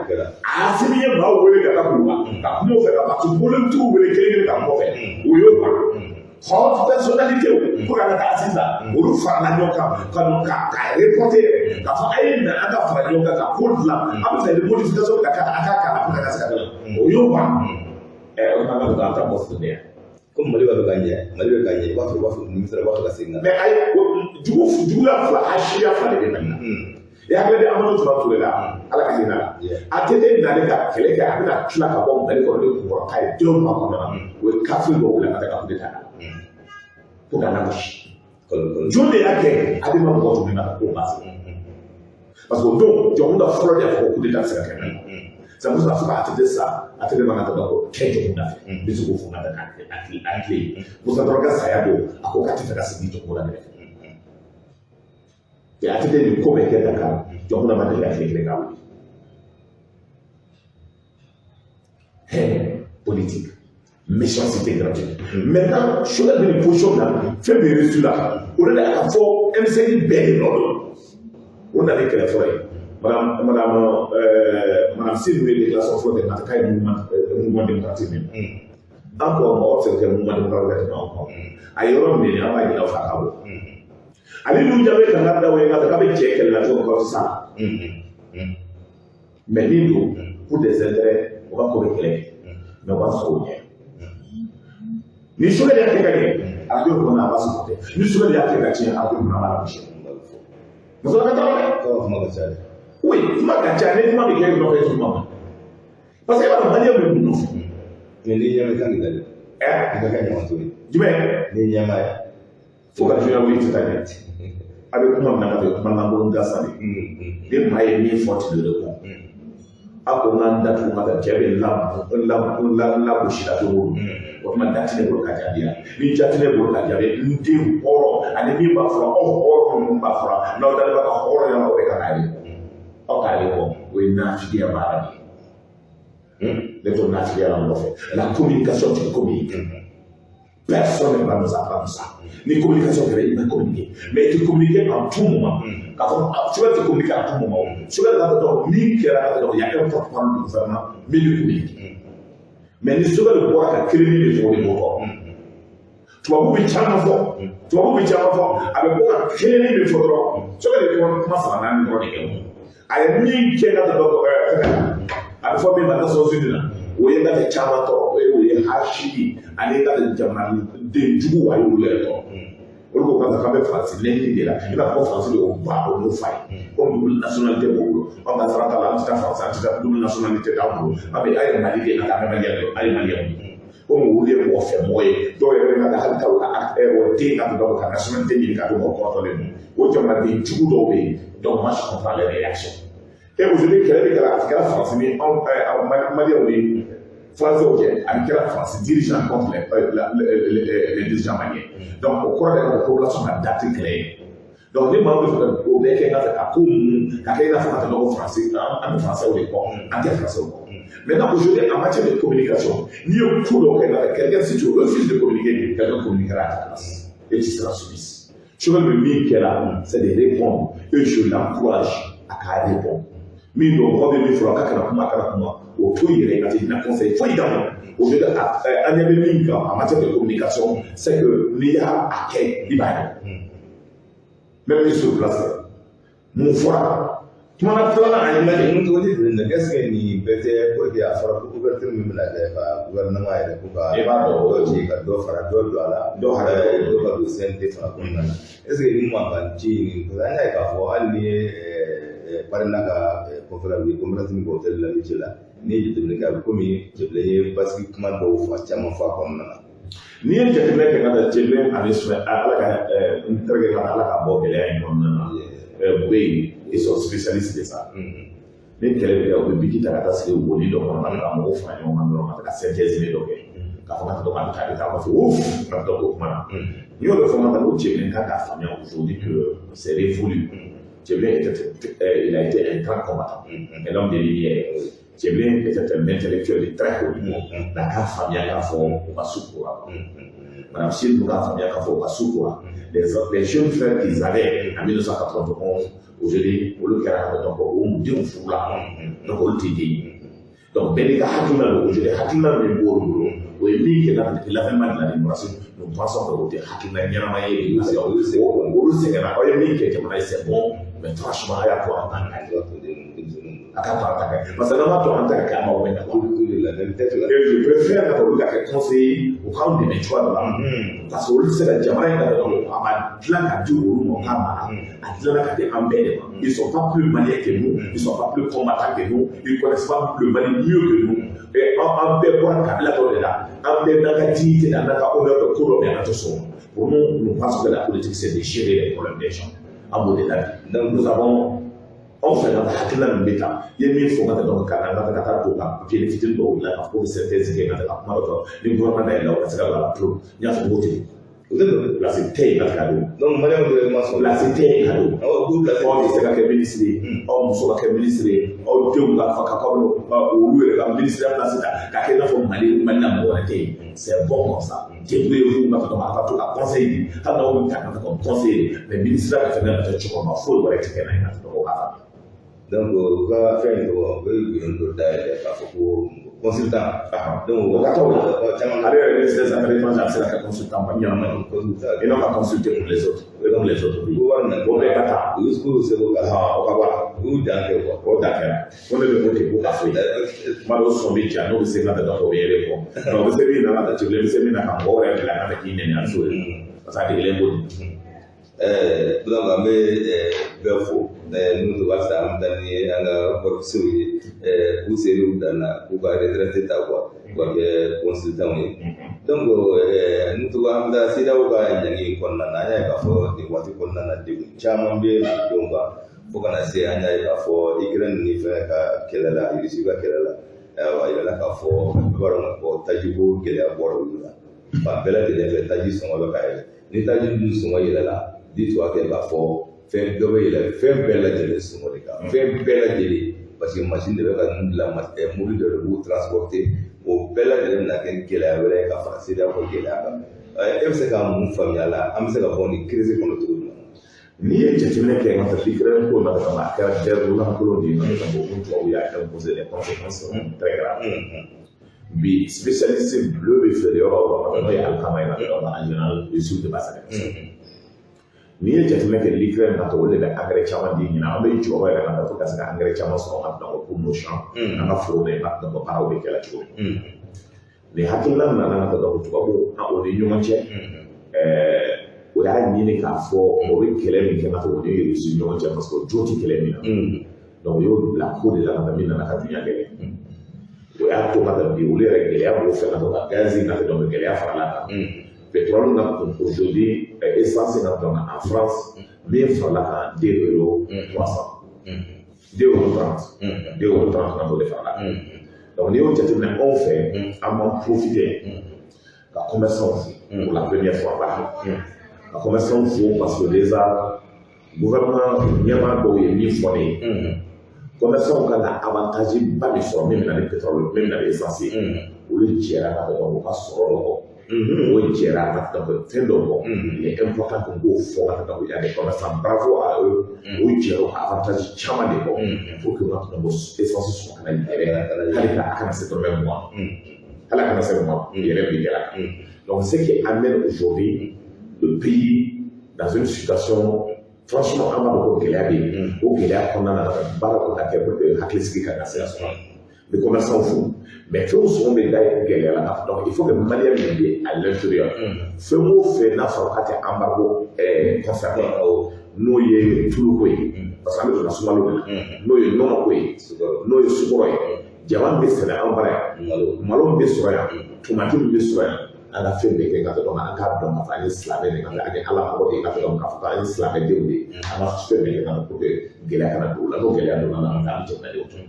Assimi ye maaw wele ka taa Kuluba ka kuma u fɛ, ka parti politigiw wele kelen kelen ka kuma u fɛ, o y'o ban. Haute personnalité pour ka taa sisan, olu farala ɲɔgɔn kan ka ka ka reporter yɛrɛ k'a fɔ a ye na an ka fara ɲɔgɔn kan ka ko dilan, an bɛ fɛ ni modification ka kɛ a ka k'a la pour ka se ka dilan, o y'o ban. O kuma ka an ta bɔ fili yan. Ko Mali b'a fɛ ka ɲɛ, Mali bɛ ka ɲɛ, i b'a sɔrɔ u b'a fɔ minisiri b'a fɛ ka segin ka na. Mais ayi, jugu juguya fila, hasidiya fila de bɛ Mali la. I hakili bɛ Amadu Tumani Ture la, Ala ka hinɛ la. ATT nalen ka kɛlɛ kɛ, a bɛna tila ka bɔ Mali kɔnɔ ni kunkɔrɔta ye 2 mois kɔnɔna na, o ye kafiri dɔw bila ka taa ka coup d'état ko k'a lagosi. Jɔn de y'a kɛ? Adama mɔgɔ tun bɛ na ka ko ba fɔ, parce que o don Dioncounda fɔlɔ de y'a fɔ ko coup d'état tɛ se ka kɛ Mali la. C'est pour ça fo ka ATT sa, ATT man ka taa ko kɛ Dioncounda fɛ, n bɛ se k'o fɔ ka taa k'a tile Musa Dɔrɔn ka saya don, a ko k'a tɛ fɛ ka sigi Dioncounda kɛrɛfɛ. ATT nin ko bɛɛ kɛ Dakar, Dioncounda ma deli ka tile kelen k'a wuli. Haine politique, méchanceté gratuite. Maintenant, Choguel bɛ nin position na, fɛn bɛ reçu la, o de la ka fɔ M5 bɛɛ de nɔ don. O nana ni kɛlɛ fɔlɔ ye. Madame Sy ye déclaration fɔlɔ kɛ k'a ye mouvement démocratique min. An ko mɔgɔ tɛ se ka kɛ mouvement démocratique ka tɛmɛ anw kan. A ye yɔrɔ min an b'a ɲini aw fɛ a ka bɔ. Ale n'u jaabi kan ka da o ye k'a bɛ cɛ kɛlɛ la cogo min k'aw sisan. Mais min don pour des intérêts, o b'a ko bɛ kɛlɛ kɛ. Mais o b'a sɔrɔ o ɲɛ. Ni Choguel y'a kɛ ka ɲɛ, arajo kɔnɔ a b'a supporter. Ni Choguel y'a kɛ ka tiɲɛ, arajo kɔnɔ a b'a lagosi. Muso ka taa dɛ. Kuma ka ca dɛ. Oui, kuma ka ca, ni kuma bɛ kɛ nɔfɛ i kuma ma. Parce que i b'a dɔn maliyɛn bɛ mun nɔfɛ. Mais ni ɲɛma kan k'i da dɛ. I ka kɛ ɲɔgɔn to ye. Jumɛn? Ni ɲɛma ye. Fo ka diɲɛ wuli tɛ taa ɲɛ. A bɛ kuma min na ka kuma lankolon gansan de. Ni maa ye min fɔ tu le réponds. A ko n k'an datugu ka taa cɛ bɛ lagosi la don o don. O tuma da tɛ ne bolo ka jaabi yan. Ni ja tɛ ne bolo ka jaabi, n den hɔrɔn ani min b'a fɔra aw hɔrɔn ninnu b'a fɔra n'aw dalen b'a ka hɔrɔnya la, o de ka k'a ye. Aw k'ale kɔ, o ye nafigiya baara de ye. Ne to nafigiya la nɔfɛ. La communication, tu communiques. Personne ne va nous apprendre ça. Ni communication kɛra, i bɛ communiquer. Mais tu communiques en tout moment. K'a fɔ tu vas te communiquer en tout moment. Choguel ka dɔn min kɛra ka dɔn, il y a un porte-parole du gouvernement min bɛ communiquer. Mais ni Choguel bɔra ka kelen de fɔ, o de b'o tɔɔrɔ. Tubabu bɛ caman fɔ. Tubabu bɛ caman fɔ. A bɛ bɔ ka kelen de fɔ dɔrɔn. Choguel bɛ kuma saba naani dɔrɔn de kɛ. A ye min kɛ ka dɔn a bɛ fɔ min ma Nations Unies na, o ye ka kɛ caman tɔɔrɔ, o ye hasidi ani ka jamanaden jugu, a y'olu yɛrɛ tɔɔrɔ. Olu ko k'an bɛ Faransi nɛni de la, i n'a fɔ Faransi de y'o ba o n'o fa ye, komi double nationalité b'o bolo. Anw ka sara t'a la, an tɛ taa Faransi, an tɛ taa, double nationalité t'an bolo. An bɛ a ye Mali de, an ka adamadenya de, a ye Maliyɛnw ye. Komi olu ye mɔgɔ fɛ mɔgɔ ye, dɔw yɛrɛ bɛ ka hali taa u ka o den ka dɔw ka nationalité ɲini ka d'u ma, o kɔrɔtɔlen don. O jamanaden jugu dɔw bɛ yen. Donc moi, je comprends les réactions. Et aujourd'hui, kɛlɛ bɛ kɛra, a kɛra Faransi ni anw Maliyɛnw ye Français cɛ, a bɛ kɛra Faransi dirigeant contre les dirigeants maliens. Donc o kɔrɔ de ko population ka da tɛ kɛlɛ ye. Donc ni maa bɛ fɛ ka o bɛɛ kɛ n ka fɛ ka ko ninnu ka kɛ i n'a fɔ ka taa nɔgɔ français, an bɛ français de kɔ, an tɛ français kɔ. Maintenant, aujourd'hui, en matière de communication, n'i ye ko dɔ kɛ ka quelqu'un, si tu refuses de communiquer, quelqu'un communiquera à ta place et tu seras soumise. Choguel bɛ min kɛra, c'est de répondre, et je l'encourage à k'a répondre. Min don, mɔgɔ bɛ min fɔra k'a kana kuma, a kana kuma, o to yɛrɛ, a tɛ ɲina conseil foyi d'a ma. Aujourd'hui, an ɲɛ bɛ min kan en matière de communication, c'est que n'i y'a kɛ, i b'a ye. Même ni sur place, mun fɔra kumana filanan a ye Mais mun tɔgɔ tɛ, est ce que nin bɛɛ tɛ pour que a fɔra ko ouverture min bɛna kɛ ka gouvernement yɛrɛ ko ka I b'a dɔn. Dɔ ci ka dɔ fara dɔ don a la, dɔ hakɛ dɔ ka don CNT fana kɔnɔna na? Est ce que nin mankan ci nin, parce que an y'a ye k'a fɔ hali ni ye PARENA ka conférence, u ye conférence min kɛ hôtel de l'Amitié la, n'i ye jateminɛ kɛ, a bɛ komi Tiébilé ye basigi kuma dɔw fɔ, caman fɔ a kɔnɔna na. N'i ye jateminɛ kɛ ka taa Tiébilé ani Sumɛ, Ala ka n terikɛ ka Ala ka bɔ gɛlɛya in kɔnɔna na, Boubèye, ils sont spécialistes de ça. Ni kɛlɛ bɛ kɛ, u bɛ biki ta ka taa sigi woni dɔ kɔnɔ ka taa mɔgɔw fara ɲɔgɔn kan dɔrɔn, ka taa synthèse dɔ kɛ k'a fɔ ka taa a bɛ taa, a bɛ taa, a b'a fɔ ouf, ka taa o kuma na. N'i y'o de fɔ, ka taa ko Tiébilé kan k'a faamuya aujourd'hui que c'est révolu. Tiébilé était, il a été un grand combattant, un homme de lumière. Tiébilé était un intellectuel de très haut niveau. Nka k'a faamuya k'a fɔ u ka su kora. Madame Sy k'a faamuya k'a fɔ u ka su kora. Les jeunes frères qu'ils avaient en 1991, aujourd'hui, olu kɛra ka donc o denw furula, donc olu tɛ den ye. Donc bɛɛ n'i ka hakilina don. Aujourd'hui, hakilina min b'olu bolo, o ye min kɛ na depuis l'avènement de la démocratie, nous pensons que o tɛ hakilina ɲɛnama ye. Olu sɛgɛnna, aw ye min kɛ jamana ye, c'est bon, mais franchement, a y'a to an ta kɛ, a ka to an ta kɛ, parce que n'an m'a to an ta kɛ, an m'aw bɛ na quoi. Et je préfère ka olu ka kɛ conseiller, u k'anw dɛmɛ cogoya dɔ la, parce que olu tɛ se ka jamana in ka dɔn, a ma dilan ka di olu ma, u k'a mara, a dilanna ka di an bɛɛ de ma. Ils sont pas plus maliens que nous, ils sont pas plus combattants que nous, ils connaissent pas le Mali mieux que nous. Et an bɛɛ bɔra kabila dɔ de la, an bɛɛ n'an ka dignité, n'an ka honneur de ko dɔ bɛ, an tɛ sɔn. Pour nous, nous pensons que la politique, c'est de gérer les problèmes des gens. An b'o de la bi. Donc nous avons, anw fɛ ka hakilina min bɛ ta, i ye min fɔ ka taa, donc ka na ka taa don ka papier fitinin dɔw dilan ka fɔ ko synthèse kɛ, ka taa ka kuma dɔ fɔ ni gouvernement dayɛlɛ, o ka se ka don a la pewu. N y'a fɔ ko ten, place tɛ yen ka don. Donc maliyɛnw de ma sɔn. Place tɛ yen ka don. Awɔ, k'u place. Aw tɛ se ka kɛ ministre ye, aw muso ka kɛ ministre ye, aw denw ka fa ka olu yɛrɛ ka ministre place ta k'a kɛ i n'a fɔ Mali la mɔgɔ wɛrɛ tɛ yen. C'est bon comme ça, débrouillez-vous. Ka fɔ a ka to ka conseil di, hali n'aw bɛ ta ka comme conseiller, mais ministre ka fɛnɛ ka cɛkɔrɔba foyi wɛrɛ tɛ kɛ n'a ye ka tɛmɛ o kan. Donc u ka fɛn in tɔgɔ, u bɛ bureau dɔ dayɛlɛ k'a fɔ ko consultant. Donc o ka t'o la. Caman. Ale yɛrɛ ministre des Affaires étrangères, a bɛ se ka kɛ consultant ba ɲɛnama ye. Consultant. Et non ka consulter pour les autres et comme les autres. Ko wari nana. O bɛɛ ka taa. U y'u seko k'a la. O ka bɔ a la. U y'u dan kɛ quoi. O da kɛra ko ne bɛ ko ten ko ka foyi kuma dɔw sɔn bɛ ja, n'o bɛ se ka taa dɔn, o bɛ yɛlɛ kɔ, mais o bɛ se min na ka taa cɛbilen, bɛ se min na ka mɔgɔ wɛrɛ bila ka taa k'i nɛni, a bɛ s'o de, parce que a degelen b'o de. Donc an bɛ bɛɛ fo n'u to halisa, an bɛ taa ni an ka kɔrɔkisɛw ye k'u ser'u dan na, k'u ka retraite ta quoi, k'u ka kɛ consultant ye. Donc n'u to an bɛ taa CEDEAO ka ɲangi kɔnɔna na, an y'a ye k'a fɔ nin waati kɔnɔna na, degun caman bɛ malidenw kan, fo kana se an y'a ye k'a fɔ Ukraine ni fɛn ka kɛlɛ la, Russie ka kɛlɛ la, ayiwa, a yirala k'a fɔ i b'a dɔn k'a fɔ tajiko gɛlɛya bɔra olu la fan bɛɛ lajɛlen fɛ. Taji sɔngɔ bɛ ka yɛlɛ. Ni taji dun sɔngɔ yɛlɛla, dis-toi que k'a fɔ fɛn dɔ bɛ yɛlɛ fɛn bɛɛ lajɛlen sɔngɔ de kan, fɛn bɛɛ lajɛlen, parce que machine de bɛ ka ninnu dilan, mobili dɔ de b'u transporter, o bɛɛ lajɛlen bɛna kɛ gɛlɛya wɛrɛ ye ka fara CEDEAO ka gɛlɛya kan. E bɛ se ka mun faamuya a la? An bɛ se ka bɔ nin crise kɔnɔ cogo jumɛn? N'i ye jateminɛ kɛ ka taa Ukraine ko la, ka a kɛra guerre lankolon de ye, ka bɔ ko tubabu y'a imposer, les conséquences sont très graves. Bi spécialiste blé bɛ feere yɔrɔ o yɔrɔ, n'o ye alikama ye, en général Russie de b'a sɛnɛ. N'i ye jateminɛ kɛ l'Ukraine ka to, olu de bɛ engrais caman di ɲinan. An bɛ jɔyɔrɔ yɛrɛ ka taa ka se ka engrais caman sɔrɔ ka bila pour nos champs, an ka foro bɛ ka donc baaraw bɛ kɛ cogo min. Nin hakilina nana ka donc tubabu o ni ɲɔgɔn cɛ, o y'a ɲini k'a fɔ o bɛ kɛlɛ min kɛ n'a fɔ o ni Russie ɲɔgɔn cɛ, parce que o jo tɛ kɛlɛ min na. Donc o y'o bila ko de la ka taa min nana ka duɲa kɛlɛ. O y'a to ka taa bi olu yɛrɛ gɛlɛya b'o fɛ ka to ka gaz ka donc gɛlɛya farala kan. Pétrole na kun aujourd'hui, essence na donc en France min farala kan 2 euros 300, 2 euros 30, 2 euros 30 na, o de farala kan. Donc n'i y'o jateminɛ, anw fɛ, an m'an profiter ka commerçant fo pour la première fois, ka commerçant fo, parce que déjà Gouvernement ɲɛmaa dɔw ye min fɔ ne ye, commerçants kan ka avantage ba min sɔrɔ, min bɛ na ni pétrole, min bɛ na ni essence ye, olu jɛra ka dɔn u ka sɔrɔ dɔ kɔ, o jɛra ka dɔn fɛn dɔ kɔ. Il est important que n k'o fɔ ka dɔn il y a des commerçants, bravo à eux, o jɛra u ka avantage caman de kɔ pour que ka dɔn ko essence sɔrɔ kana yɛlɛ, hali ka a kana se dɔrɔmɛ 20, hali a kana se 20, yɛlɛ bɛ yɛlɛ kan. Donc ce qui amène aujourd'hui le pays dans une situation, franchement, an b'a dɔn ko gɛlɛya bɛ yen. O gɛlɛya kɔnɔna na, baara ko ka kɛ pour que hakilisigi ka na se ka sɔrɔ. N bɛ commerçant fo, mais fɛn o sɔngɔ bɛ da gɛlɛya la. Donc il faut que Malien min bɛ à l'intérieur, fɛn o fɛn n'a fɔra k'a tɛ embargo concerné, n'o ye tuluko ye, parce que an bɛ donna sunkalo de la, n'o ye nɔnɔko ye, n'o ye sukaro ye, jaba min bɛ sɛnɛ an bara yan, malo min bɛ sɔrɔ yan, tomati min bɛ sɔrɔ yan, an ka fɛn bɛɛ kɛ ka dɔn an k'a dɔn k'a fɔ an ye silamɛ de ye, ka an ye Ala mɔgɔ de ye, ka dɔn k'a fɔ k'an ye silamɛdenw de ye. An ka fɛn bɛɛ kɛ ka pour que gɛlɛya kana don o la. N'o gɛlɛya donna la, an bɛ jamanadenw tɔɔrɔ.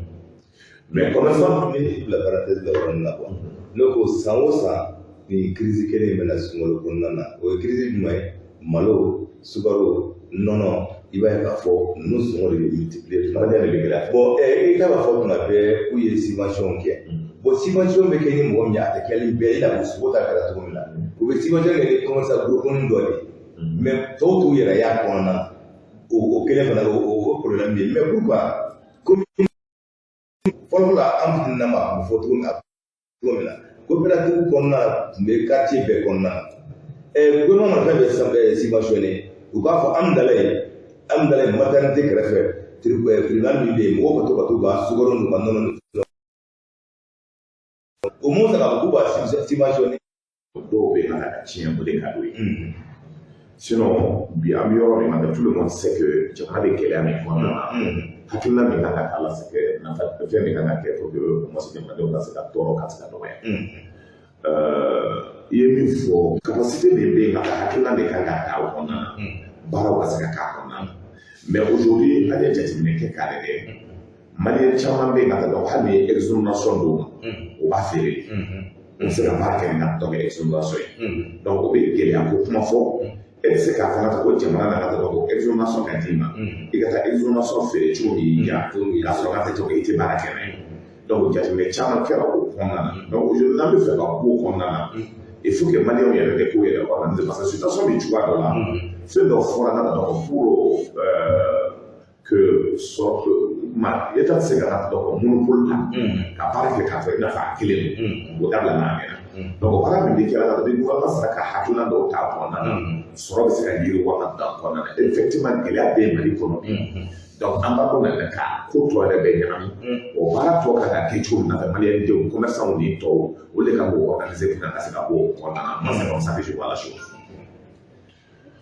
Mais commerçant Ni bila parenthèse la yɔrɔnin na quoi, ne ko san o san nin crise kelen in bɛna sunkalo kɔnɔna na. O ye crise jumɛn ye? Malo, sukaro, nɔnɔ, i b'a ye k'a fɔ ninnu sɔngɔ de bɛ multiplier. Adamadenya de bɛ gɛlɛya. Bon, i t'a b'a fɔ tuma bɛɛ k'u ye subvention kɛ. Bon, subvention bɛ kɛ ni mɔgɔ min ye, a tɛ kɛ ni bɛɛ ye. I n'a fɔ sogo ta kɛra cogo min na, u bɛ subvention kɛ ni commerçant groupe dɔ de ye, mais tɔw t'u yɛrɛ y'a kɔnɔna na. O kelen fana, o problème bɛ yen. Mais pourquoi? Komi fɔlɔ la, an fitinin ma, a bɛ fɔ cogo min na, coopérative kɔnɔna tun bɛ quartier bɛɛ kɔnɔna na. Gouvernement mana fɛn bɛɛ subventionné, u b'a fɔ Amidalayi maternité kɛrɛfɛ, tribunal min bɛ yen, mɔgɔw ka to ka t'u ka sukaro n'u ka nɔnɔ ni o mun ta k'a fɔ k'u b'a subventionné. Dɔw bɛ yen ka tiɲɛ, o de ka d'u ye. Sinon bi, an bɛ yɔrɔ min na, tout le monde sait que jamana bɛ gɛlɛya min kɔnɔna na, hakilina min kan ka k'a la, c'est que nafa fɛn min kan ka kɛ pour que au moins jamanadenw ka se ka tɔɔrɔ ka se ka dɔgɔya. I ye min fɔ, capacité min bɛ yen ka taa, hakilina de kan ka ta o kɔnɔna na, baaraw ka se ka k'a kɔnɔna na. Mais aujourd'hui, an ye jateminɛ kɛ k'a lajɛ, Malien caman bɛ yen ka taa dɔn, hali ni ye exonération d'u ma, u b'a feere de, u bɛ se ka baara kɛ ni na dɔn exonération ye. Donc o bɛ gɛlɛya ko kuma fɔ. E tɛ se k'a fana ko jamana nana dɔrɔn ko exonération ka d'i ma, i ka taa exonération feere cogo min y'i diya, k'a sɔrɔ k'a tɛ to i tɛ baara kɛ n'a ye. Donc jateminɛ caman kɛra o kɔnɔna na. Donc aujourd'hui, n'an bɛ fɛ ka bɔ o kɔnɔna na, il faut que Malienw yɛrɛ de k'u yɛrɛ organiser, parce que situation bɛ cogoya dɔ la, fɛn dɔ fɔra ka dɔn pour que sɔrɔ ma État tɛ se ka na dɔn monopole ta ka baara kɛ k'a fɔ i n'a fɔ a kelen don, o dabila n'a mɛnna. Donc o baara min bɛ kɛ la, ni gouvernement sera ka hakilina dɔw ta kɔnɔna na, sɔrɔ bɛ se ka yiriwa ka dan kɔnɔna na. Effectivement, gɛlɛya bɛ Mali kɔnɔ bi. Donc an b'a dɔn yɛrɛ ka ko tɔ yɛrɛ bɛ ɲagami. O baara tɔ kan ka kɛ cogo min na fɛ, Malien denw, commerçants ni tɔw, o de kan k'o organiser pour ka se ka bɔ o kɔnɔna na. Moi, c'est comme ça que je vois la chose.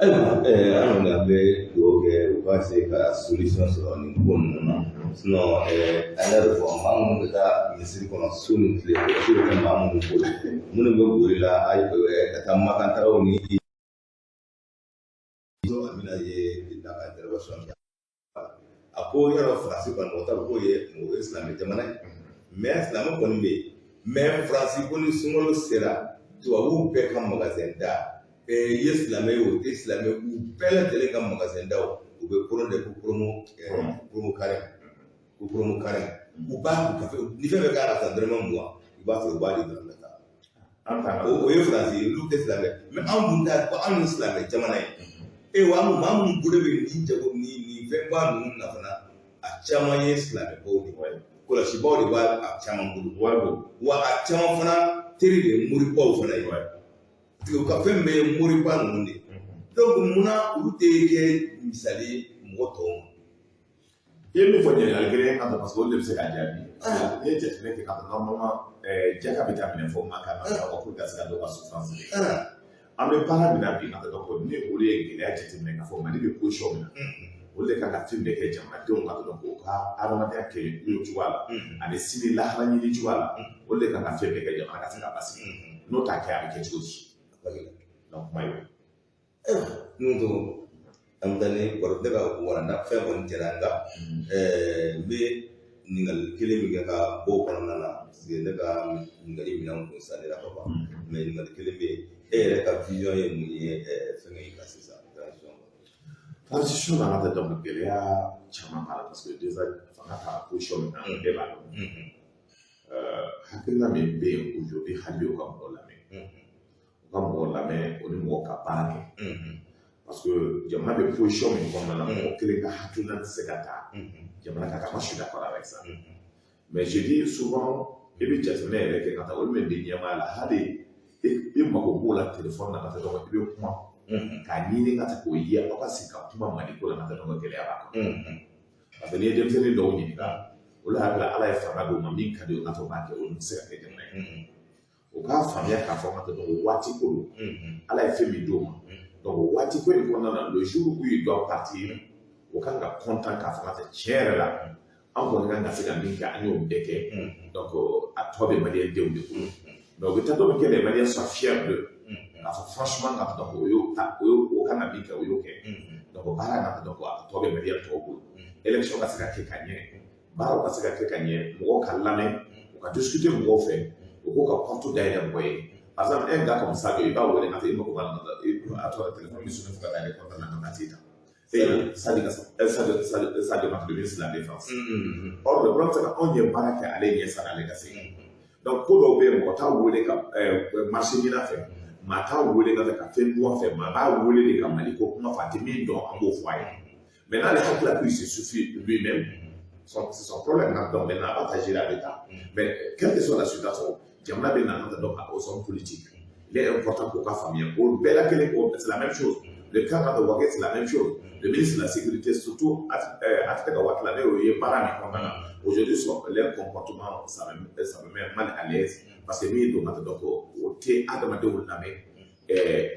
Ayiwa, an kɔni an bɛ dugawu kɛ u ka se ka solution sɔrɔ nin ko ninnu na. Sinon an y'a dɔn fɔ maa minnu bɛ taa misiri kɔnɔ su ni tile, kɔlɔsi bɛ kɛ maa minnu bolo, minnu bɛ boli la ka taa makantagaw ni a bɛna ye ka intervention kɛ. A ko yɔrɔ Faransi kɔni, mɔgɔ t'a fɔ k'o ye o ye silamɛ jamana ye, mais silamɛ kɔni bɛ yen. Mais Faransi ko ni sunkalo sera, tubabuw bɛɛ ka magasin da, i ye silamɛ ye o tɛ silamɛ, u bɛɛ lajɛlen ka magasin daw, u bɛ promo de ko promo, promo carême, ko promo carême. U b'a kafe ni fɛn bɛɛ kan ka san dɔrɔmɛ 20, i b'a sɔrɔ u b'a di dɔrɔmɛ 10. O ye Faransi ye, olu tɛ silamɛ. Mais anw dun ta ko anw ye silamɛ jamana ye. E wa maa minnu bolo bɛ nin jago ni nin fɛnba ninnu na fana, a caman ye silamɛbaw de ye, kɔlɔsibaw de b'a a caman bolo, wa a caman fana teri de ye moribaw fana ye, parce que u ka fɛn bɛɛ ye moriba ninnu de ye. Donc munna olu tɛ kɛ misali ye mɔgɔ tɔw ma? I ye min fɔ, ɲininkali kelen ka parce que olu de bɛ se k'a jaabi. N'i ye jateminɛ kɛ ka fɔ normalement, jaka bɛ taa minɛ fɔ maa kan na pour que ka se ka dɔw ka souffrance de. An bɛ baara min na bi, ka dɔn ko ni olu ye gɛlɛya jateminɛ k'a fɔ Mali bɛ position min na, olu de kan ka fɛn bɛɛ kɛ jamanadenw ka dɔn k'o ka adamadenya kɛ cogoya la ani sini lahara ɲini cogoya la. Olu de kan ka fɛn bɛɛ kɛ jamana ka se ka basigi. N'o t'a kɛ, a bɛ kɛ cogo di? Donc kuma ye. N'u to an bɛ taa ni baro, ne ka walanda fɛn kɔni tiɲɛna, nka n bɛ ɲininkali kelen min kɛ ka bɔ o kɔnɔna na, parce que ne ka ɲininkali minɛnw kun sanira ka ban. Mais ɲininkali kelen bɛ yen: e yɛrɛ ka vision ye mun ye fɛnkɛ in kan sisan, transition kan? Transition nana ta, donc gɛlɛya caman b'a la, parce que déjà fanga taara position min na, bɛɛ b'a dɔn. Hakilina min bɛ yen aujourd'hui, hali bi u ka mɔgɔ lamɛn, u ka mɔgɔ lamɛn, o ni mɔgɔ ka baara kɛ, parce que jamana bɛ position min kɔnɔna na, mɔgɔ kelen ka hakilina tɛ se ka ta jamana ka kan. Moi, je suis d'accord avec ça, mais je dis souvent, i bɛ jateminɛ yɛrɛ kɛ ka taa olu min bɛ ɲɛmaaya la, hali i mago b'o la téléphone na ka taa, donc i bɛ kuma k'a ɲini ka taa k'o ye, aw ka sigi ka kuma Mali ko la ka taa, donc gɛlɛya b'a kɔnɔ, parce que n'i ye denmisɛnnin dɔw ɲininka, olu hakili la Ala ye fanga d'u ma, min ka di u ye ka taa o b'a kɛ, olu tɛ se ka kɛ jamana ye. U k'a faamuya k'a fɔ ka taa, donc waati ko don, Ala ye fɛn min d'u ma, donc o waati ko in kɔnɔna na, le jour où ils doivent partir, o kan ka content k'a fɔ ka taa tiɲɛ yɛrɛ la, an kɔni kan ka se ka min kɛ, an y'o bɛɛ kɛ, donc a tɔ bɛ maliyɛn denw de bolo. Mais u bɛ taa dɔ min kɛ, les Maliens soient fiers d'eux, k'a fɔ franchement ka donc o y'o ta, o y'o o kan ka min kɛ, o y'o kɛ. Donc baara ka donc a tɔ bɛ maliyɛn tɔw bolo. Élection ka se ka kɛ ka ɲɛ, baaraw ka se ka kɛ ka ɲɛ, mɔgɔw ka lamɛn, u ka discuter mɔgɔw fɛ, u k'u ka porte dayɛlɛ mɔgɔ ye. Par exemple, un gars comme Sadio, i b'a wele ka taa, i mako b'a la, a tɔgɔ téléphone bɛ sonner fo ka taa yɛrɛ kɔnɔna na, ka taa t'i ta. Et Sadio Sadio Sadio Sadio le ministre de la Défense. Or, le problème, c'est que anw ye baara kɛ ale ɲɛ sani ale ka se. Donc ko dɔw bɛ yen, mɔgɔ t'a wele ka marché ɲini fɛ, maa t'a wele ka ka fɛn dun fɛ, maa b'a wele de ka Mali ko kuma fɔ, a tɛ min dɔn, an b'o fɔ a ye. Mais n'ale hakili la qu'il se suffit lui-même, c'est son problème. Donc maintenant, a b'a ta gérer à l'État. Mais quelle que soit la situation, jamana bɛ na donc aux hommes politiques. Il est important k'o ka faamuya o bɛɛ la kelen o, c'est la même chose. Le cas de Wagué, c'est la même chose. Le ministre de la Sécurité, surtout, a tɛ ka waati la, ne y'o ye baara min kɔnɔna na. Aujourd'hui, leur comportement, ça me met mal à l'aise, parce que min don ka taa, donc o tɛ adamadenw lamɛn.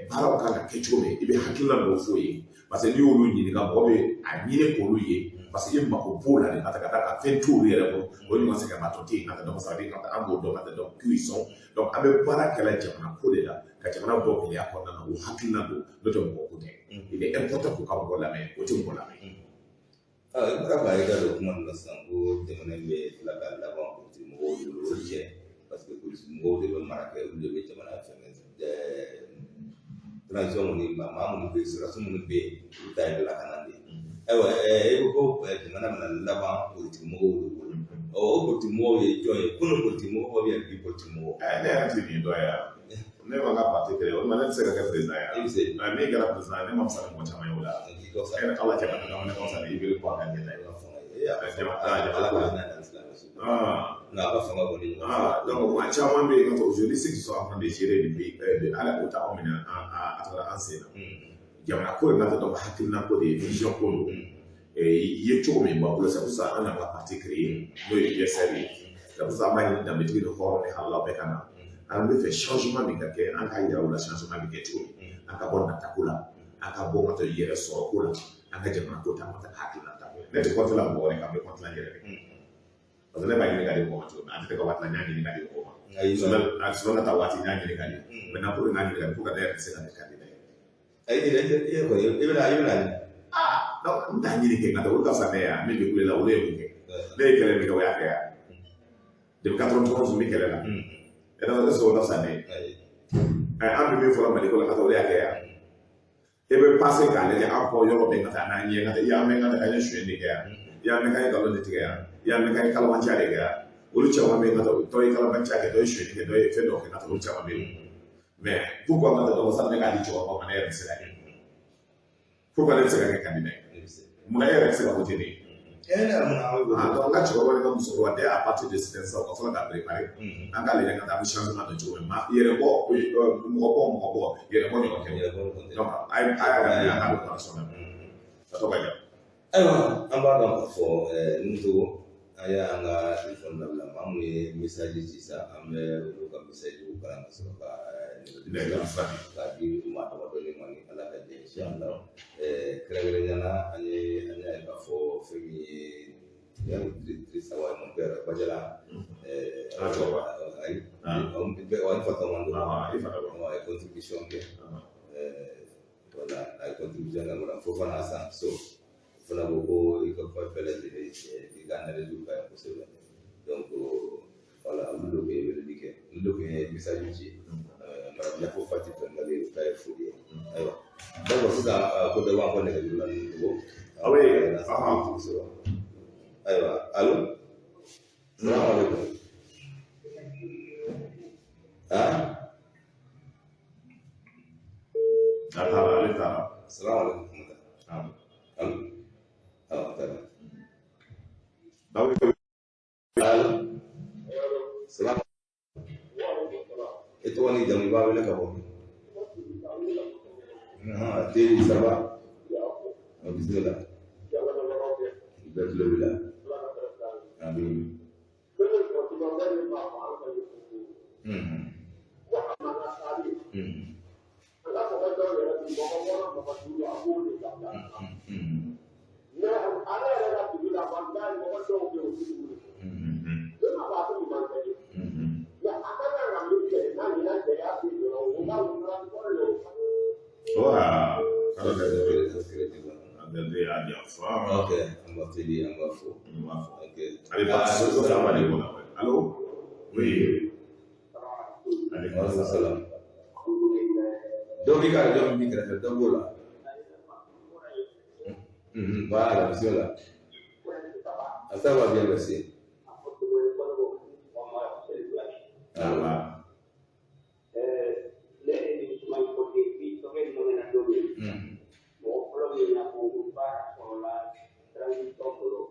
Baaraw kan ka kɛ cogo min, i bɛ hakilina dɔw f'o ye, parce que n'i y'olu ɲininka, mɔgɔ bɛ a ɲini k'olu ye, parce que i mako b'o la de ka taa ka taa ka fɛn t'olu yɛrɛ bolo, o ɲɔgɔn sɛgɛnbatɔ tɛ yen ka taa. Donc ça veut dire ka an b'o dɔn ka taa, donc qui ils sont. Donc an bɛ baara kɛla jamana ko de la, ka jamana bɔ gɛlɛya kɔnɔna na, o hakilina don, n'o tɛ mɔgɔ ko tɛ. Il est important k'u ka mɔgɔ lamɛn, o tɛ mɔgɔ lamɛn. I bɔra ka i da don kuma dɔ la sisan ko jamana in bɛ tila ka laban politique mɔgɔw de bolo. O tiɲɛ, parce que politique mɔgɔw de bɛ mara kɛ, olu de bɛ jamana fɛngɛ. Transition kɔni, maa minnu bɛ yen, sɔrɔdasi minnu bɛ yen, olu ta ye lakana de ye. Ayiwa, e ko ko jamana bɛna laban politique mɔgɔw de bolo. Ɔ, o politique mɔgɔw ye jɔn ye? Kunun politique mɔgɔw bɛ yan, bi politique mɔgɔw. Ne yɛrɛ tɛ nin dɔn yan, ne ma ka parti kelen o, ne tɛ se ka kɛ président ye. I bɛ se. Min kɛra président ye, ne ma fisa ni mɔgɔ caman ye o la. I ka fisa. E ni Ala cɛ ka dɔn, ne ma fisa ni i bɛ ko a ka ɲɛ I ka fanga ye. Ala ka hinɛ na silamɛ su. Nka a ka fanga kɔni ɲɔgɔn. Ah, donc maa caman bɛ yen, aujourd'hui, ceux qui sont en train de gérer le pays, ala k'o ta anw minɛ a tɔgɔ an sen na. Jamana ko de n'a tɛ, donc hakilina ko de ye, vision ko don. I ye cogo min b'a bolo, c'est pour ça an y'an ka parti créé, n'o ye USR ye. C'est pour ça an b'a ɲini danbetigi ni hɔrɔn ni halala bɛɛ ka na. An bɛ fɛ changement min ka kɛ, an k'a yira u la changement bɛ kɛ cogo min. An ka bɔ natako la, an ka bɔ ka taa yɛrɛ sɔrɔ ko la, an ka jamana ko ta, an ka taa hakilina ta. Ne tɛ compte la mɔgɔ wɛrɛ kan, n bɛ compte la n yɛrɛ de. Parce que ne b'a ɲini ka di mɔgɔ ma cogo min, a tɛ ka waati la, n y'a ɲini ka di mɔgɔ ma. Souvent ka taa waati n y'a ɲini ka di. Maintenant, pour que n k'a ɲini ka di, pour que ne yɛrɛ tɛ se ka ne candidat ye. Ayi, i kɔni, i bɛna. Ah, donc n t'a ɲini kɛ nka olu ka fisa ne ye yan, min bɛ kule la, olu ye mun kɛ? Ne ye kɛlɛ min kɛ, o y'a kɛ yan. Depuis 91 n bɛ kɛlɛ la. E n'a est-ce que o ka fisa ne ye? An bɛ min fɔra Mali ko la ka taa, olu y'a kɛ yan. E bɛ passer k'a lajɛ an kɔ yɔrɔ bɛɛ ka taa n'an ɲɛ ka taa, i y'a mɛn ka taa k'an ye sonyɛli de kɛ yan, i y'a mɛn k'an ye nkalon de tigɛ yan, i y'a mɛn k'an ye kalabanciya de kɛ yan. Olu caman bɛ yen ka taa, dɔ ye kalabanciya kɛ, dɔ ye sonyɛli kɛ, dɔ ye fɛn dɔw kɛ ka taa, olu caman bɛ yen. Mais pourquoi ka taa dɔn sani ne k'a di cɛkɔrɔba ma, ne yɛrɛ tɛ se ka kɛ? Pourquoi ne tɛ se ka kɛ candidat ye? Munna e yɛrɛ tɛ se ka voter ne ye? E ne yɛrɛ mun an bɛ Ah, donc n ka cɛkɔrɔba ni n ka musokɔrɔba dès à partir de cet instant, u ka fɔlɔ ka préparer. An k'a lajɛ ka taa, an bɛ changement don cogo min, ma yɛrɛ bɔ, mɔgɔ bɔ, mɔgɔ bɔ, yɛrɛ bɔ ɲɔgɔn kɛ. Yɛrɛ bɔ ɲɔgɔn tɛ. Donc a y'a daminɛ, an k'a don transition na ka to ka ɲɛ. Ayiwa, an b'a dɔn k'a fɔ Nutogo, an y'an ka telefɔni labila, maa mun ye message ci sa, an bɛ olu ka message kalan ka sɔrɔ ka Nɛgɛjuru sira di. K'a di maa damadɔni ma ni Ala ka jɛ, inshallah. Kɛrɛnkɛrɛnnenya la, an y'a ye k'a fɔ fɛn min ye Dirisa wa mon père Badiala. An ka cɛkɔrɔba. Ayi, wa n fa tɔgɔ don. Ah, i fa tɔgɔ. A ye contribution kɛ. Voilà, a ye contribution kɛ madame Fofana Asan so. O fana ko ko i ka kuma bɛɛ lajɛlen ye tiɲɛ ye, i ka analyse ka ɲi kosɛbɛ. Donc voilà, olu de tun ye weleli kɛ, olu de tun ye message ci. Madame Yafo Fati Fɛngale o ta ye foli ye. Ayiwa, donc sisan ko dɔ b'an kɔ nɛgɛjuru la nin cogo. Ah oui. Sɔrɔ. Ayiwa, allo. Salamu alaikum. Ah? A taara, ale taara. Salamu alaikum. Allo. Ah, a taara. Allo. Salamu. E tɔgɔ ni jamu, i b'a wele ka bɔ min? Teri, ça va? Bisimila. Bɛɛ tulo b'i la. Amin. Mhm. Mhm. Mhm. Mhm. Mhm. Wa, Ok, an b'a teli, an b'a fɔ. An b'a fɔ. Ok. Allez, salam alaikum. Allô? Oui. Aleykum salam. Dɔ b'i ka radio min b'i kɛrɛfɛ, dɔ b'o la. Voilà, bisimila. Ah, ça va bien, merci. Ça va. Mhm.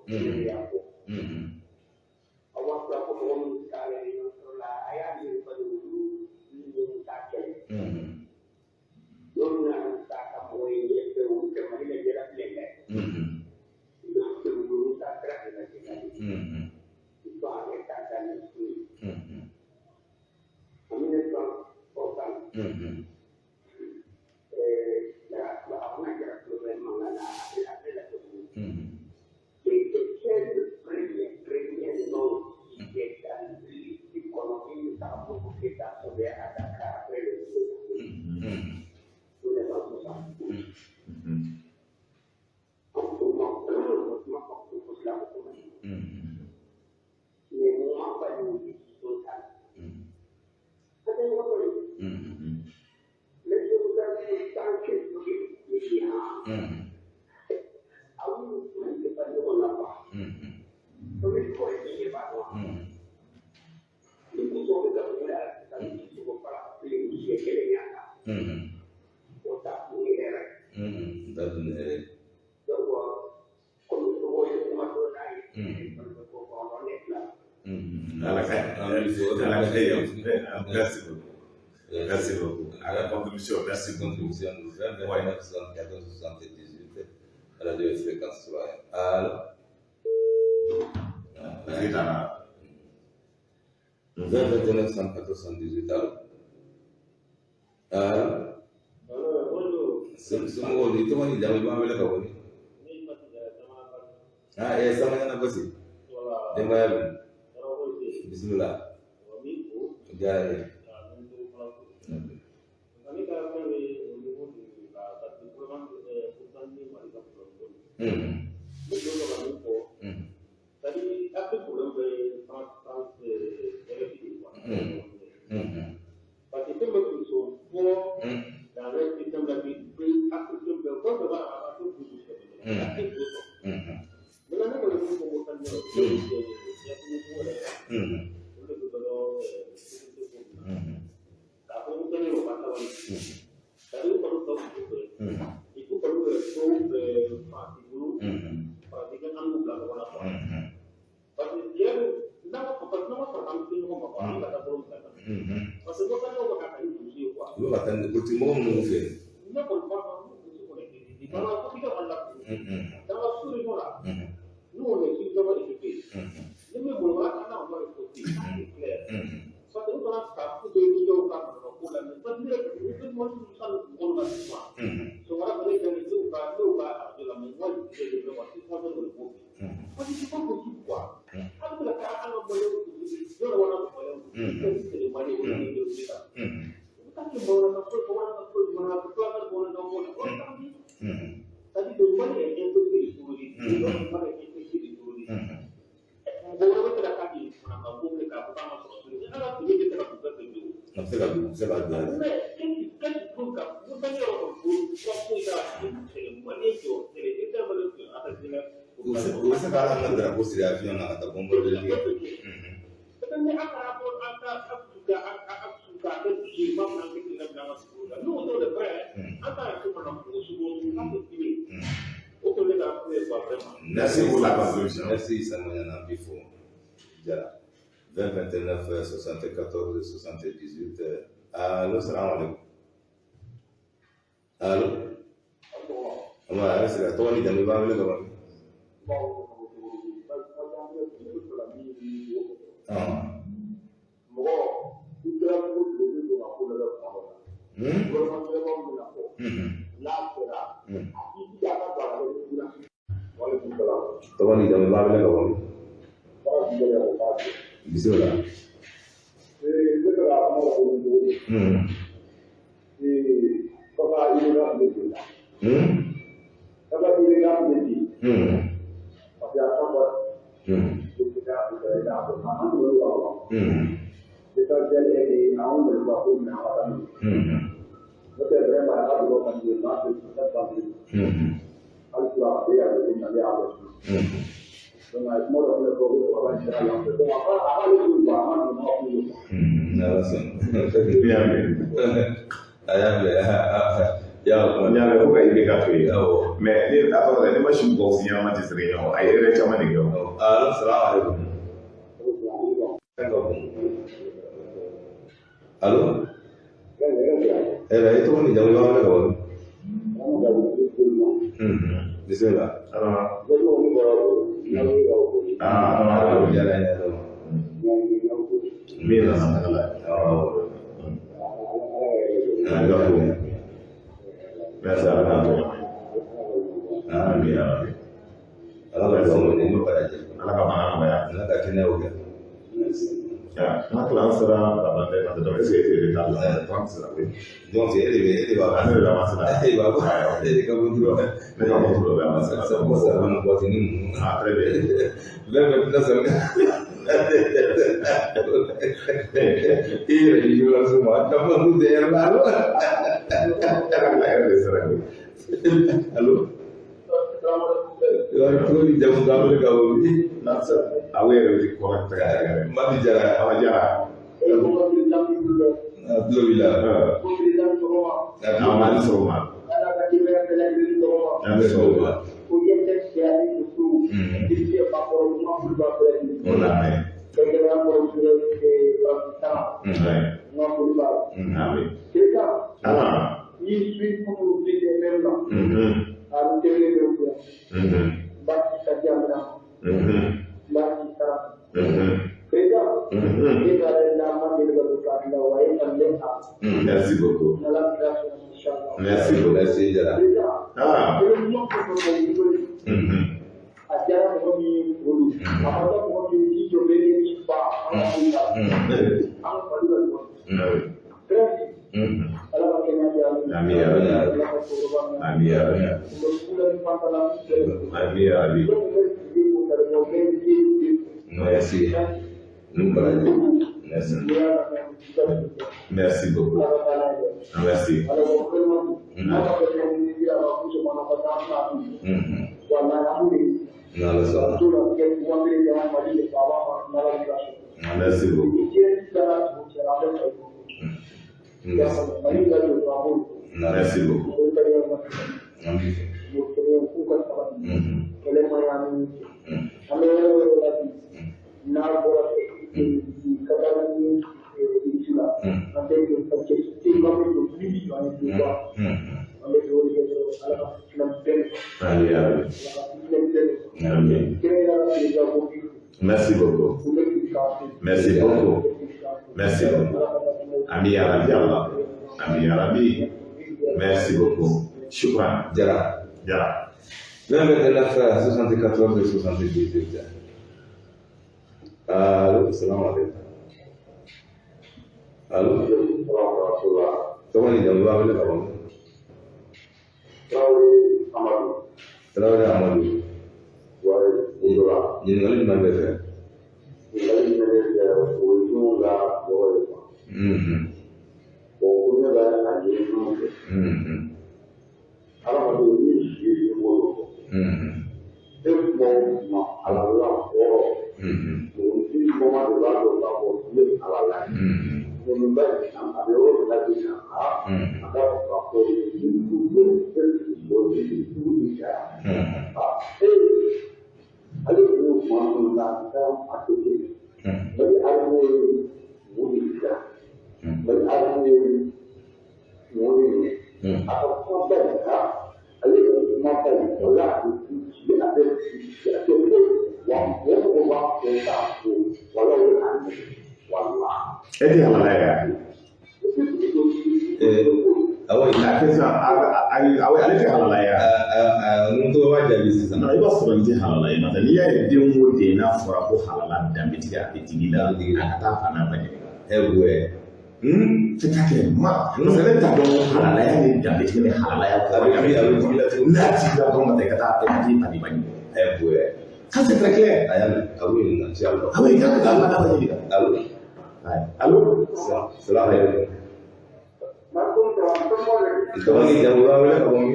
Mhm. Mhm. Mhm. Mhm. Mhm. Mhm. Mhm. Mhm. Mhm. Mhm. Mhm. Mhm. Mhm. Mhm. Mhm. Mhm. Da dun hɛrɛ. Mhm. Ala ka An b'i fo. Ala ka. Merci beaucoup. Merci beaucoup. À la contribution, merci beaucoup. Contribution 20 29 74 78, radio fréquence 3. Allo. Tigi taara. 20 29 74 78, allo. Allo. Somɔgɔw di, tɔgɔ ni jamu, i b'an wele ka bɔ min? Ah, eh, Samaɲana Basi. Denbaya dun? Bisimila. O diyara n ye. Mhm. Mhm. Mhm. Mhm. Mhm. Mhm. Mhm. Mhm. Mhm. Mhm. Mhm. Olu ka taa ni politique mɔgɔ minnu fɛ. Mhm. Mhm. Mhm. Mhm. Mhm. Mhm. Mhm. Mhm. Mhm. A bɛ se se ka don, u bɛ se ka don yɛrɛ. Mais qu'est-ce pour ka Mauritanie yɔrɔ ko foyi t'a la, Mali jɔ tɛ Mali assassinat. U bɛ se ka hali an ka drapeau siri avion na ka taa bombarder kɛ. Ni an ka rapport an ka ka kɛ dusu ba min an bɛ ka bila an ka sugu la, nous on est prêt, an t'a yɛrɛ mana mɔgɔ sugu an bɛ dimi o kɔni ne ka kuma ye quoi vraiment. Merci pour la contribution. Merci Samoyana Bifo. Jara. 20 29 74 78. Allo, salam alaikum. Allo. Ama a sira tɔgɔ ni jamu, i b'an wele ka bɔ min? Mɔgɔ i kɛra cogo cogo, i bɛ don ka ko dɔ kɛ kuma dɔ la. Gouvernement min bɛna fɔ n'a sera a k'i jija a ka don a la ni la. Walekum salam. Tɔgɔ ni jamu, i b'an wele ka bɔ min? Baara ti gɛlɛya o b'a kɛ. Bisimila. Ne fɛ ka kuma dɔ fɔ cogo di. Kɔfɛ i bɛ ka tile bi la. Kɔfɛ i bɛ ka tile bi. Parce que a ka bɔ. I bɛ ka tile i n'a fɔ an tun bɛ wa wa. L'essentiel est que anw de b'a ko minɛ an ka taa n'o ye. N'o tɛ vraiment a ka dugawu ka di n'a fɛ ka taa hali su a bɛ yan ko nali a bɛ su. Donc a ye kuma dɔ fɛnɛ fɔ ko cɛkɔrɔba in sera yan fɛ. Donc a b'ale to yen quoi, a ma don ma kun ye quoi. N'Ala sɔnna. I y'a mɛn. A y'a mɛn. Y'a N y'a mɛn ko ka IBK to yen. Awɔ. Mais ni a tɔgɔ ne ma si mɔgɔ si ɲɛnama tɛ siri ɲɔgɔn, a ye erreur caman de kɛ o. Allo, salam alaikum. Fɛn ka bon. Allo. Eh ben, i tɔgɔ ni jamu, i b'an wele ka bɔ min? Bisimila. Adama. Allo, diyara n ye dɔrɔn. Min nana taga la. Awɔ. Ala ka ko. Merci, ala k'an to ɲɔgɔn ye. Amin ya Rabbi. Ala ka dugawu minɛ ni baraji. Ala ka bana nɔgɔya. Ala ka kɛnɛyaw kɛ. Ya, n'a tila an sera Babandɛ ma dɔrɔn, est-ce que e de t'a la? 30 sera koyi. Donc e de bɛ e de b'a Ne de bɛ avance la. E b'a fɔ e de ka bɔ dɔrɔn. Ne ka bɔ dɔrɔn bɛ avance la. Sabu sa ni boîte ni ninnu. Ah, très bien. 20 29 i yɛrɛ di journaliste ma a fɔ k'u tɛ yɛrɛ la. Allo. Ala yɛrɛ de sera koyi. Allo. Tɔgɔ ni jamu, k'an wele ka bɔ min? N'a sera, aw yɛrɛ bɛ correct ka yɛrɛ. Madi Jara. Awa Jara. A tulo b'i la. A tulo Awa b'i ni la. sɔgɔma. An bɛ sɔgɔma. O la mɛn. Amin. Ah. Merci beaucoup. Merci beaucoup. Merci Jara. Ah. A diyara mɔgɔ min ye olu, a ma taa mɔgɔ min ye, i jɔ bɛ i fa an ka ko la, an ka fali ka jɔ. Ala ka kɛnɛya di an ma. Amin ya Rabbi. Ala ka cɛkɔrɔba min. Amin ya Rabbi. U bɛ sugu la ni fan la min bɛɛ. Amin ya Rabbi. Dɔw bɛ sigi k'u ta dɔrɔn, bɛɛ bɛ se. Merci. Nous baraji. Merci. Merci beaucoup. Ala ka taa n'a ye. Merci. Alors vraiment, an ka kɛ minisiri a ma muso mana ka taa an b'a walahi an b'o de N'Ala sɔnna. to la kɛ wa kelen jama Mali de fa b'a ma n'Ala bɛ ka sɔrɔ. Merci beaucoup. Ni diɲɛ tilala dugu cɛla, an bɛ sa i bolo. Merci. Mali ka jɔ an b'o Merci beaucoup. de An b'i fɛ. Mauritaniens k'u ka sabali. Kɛlɛ man ɲi an ni cɛ. An bɛ yɔrɔ o yɔrɔ la bi, n'a bɔra Qatar ni Russie la, an tɛ jɔ ka cɛ ba bɛ jɔ min bɛ jɔ an ye ba. An bɛ dugawu de kɛ dɔrɔn, Ala ka fitinɛ bɛɛ nɔgɔya. Amin ya Rabbi. Ala ka fitinɛ bɛɛ nɔgɔya. Amin. Kɛrɛnkɛrɛnnenya la président ko b'i fo. Merci beaucoup. U bɛ k'i kan fo. Merci beaucoup. Merci beaucoup. Amin ya Rabbi Allah. Amin ya Rabbi. Merci beaucoup. Shukran. Jara. Jara. 20 29 74 78. Allo, salam alaikum. Allo. Tɔgɔ ni jamu, i b'an wele ka bɔ min? Tarawele Amadu. Ɲininkali jumɛn bɛ fɛ? Adamaden ni si ye bolo fɔ. E kuma o kuma halala kɔrɔ. Mɔgɔnifin kɔma de b'a dɔn k'a fɔ ne ye halala ye. Ninnu bɛ a bɛ yɔrɔ min na sisan a ka fɔ k'a fɔ ni du bɛ dugu bɛ caya. Ale tun bɛ kuma minnu na a tɛ kɛ. Mali armée ye mun de kɛ? Mali armée ye mun de minɛ? A ka kumaba in kan, ale ka kumaba in, wala a tɛ a tɛ a tɛ foyi wa mɔgɔ mɔgɔ b'a fɔ k'a fɔ wala o ye k'a nɛgɛ wala. E tɛ halala ye. Awɔ. La question, awɔ, ale tɛ halala ye. N tɔgɔ b'a jaabi sisan. Non, i b'a sɔrɔ n tɛ halala ye. N'o tɛ n'i y'a ye den o den n'a fɔra ko halala danbetigi a bɛ digi la, a ka taa fa n'a ba ɲininka. Wɛ. C'est pas clair. Ma, parce que ne t'a dɔn halalaya ni danbetigi ni halalaya A bɛ digi a bɛ digi la cogo min. N'a digi la dɔrɔn ka taa i ka t'i fa n'i ba ɲininka. Wɛ. Ça, c'est très clair. A y'a mɛn, a b'o ɲininka inchallah. Ah oui, i ka taa fa n'a ba ɲininka. Allo. Allo. Salam alaikum. Tɔgɔ ni jamu b'a wele ka bɔ min?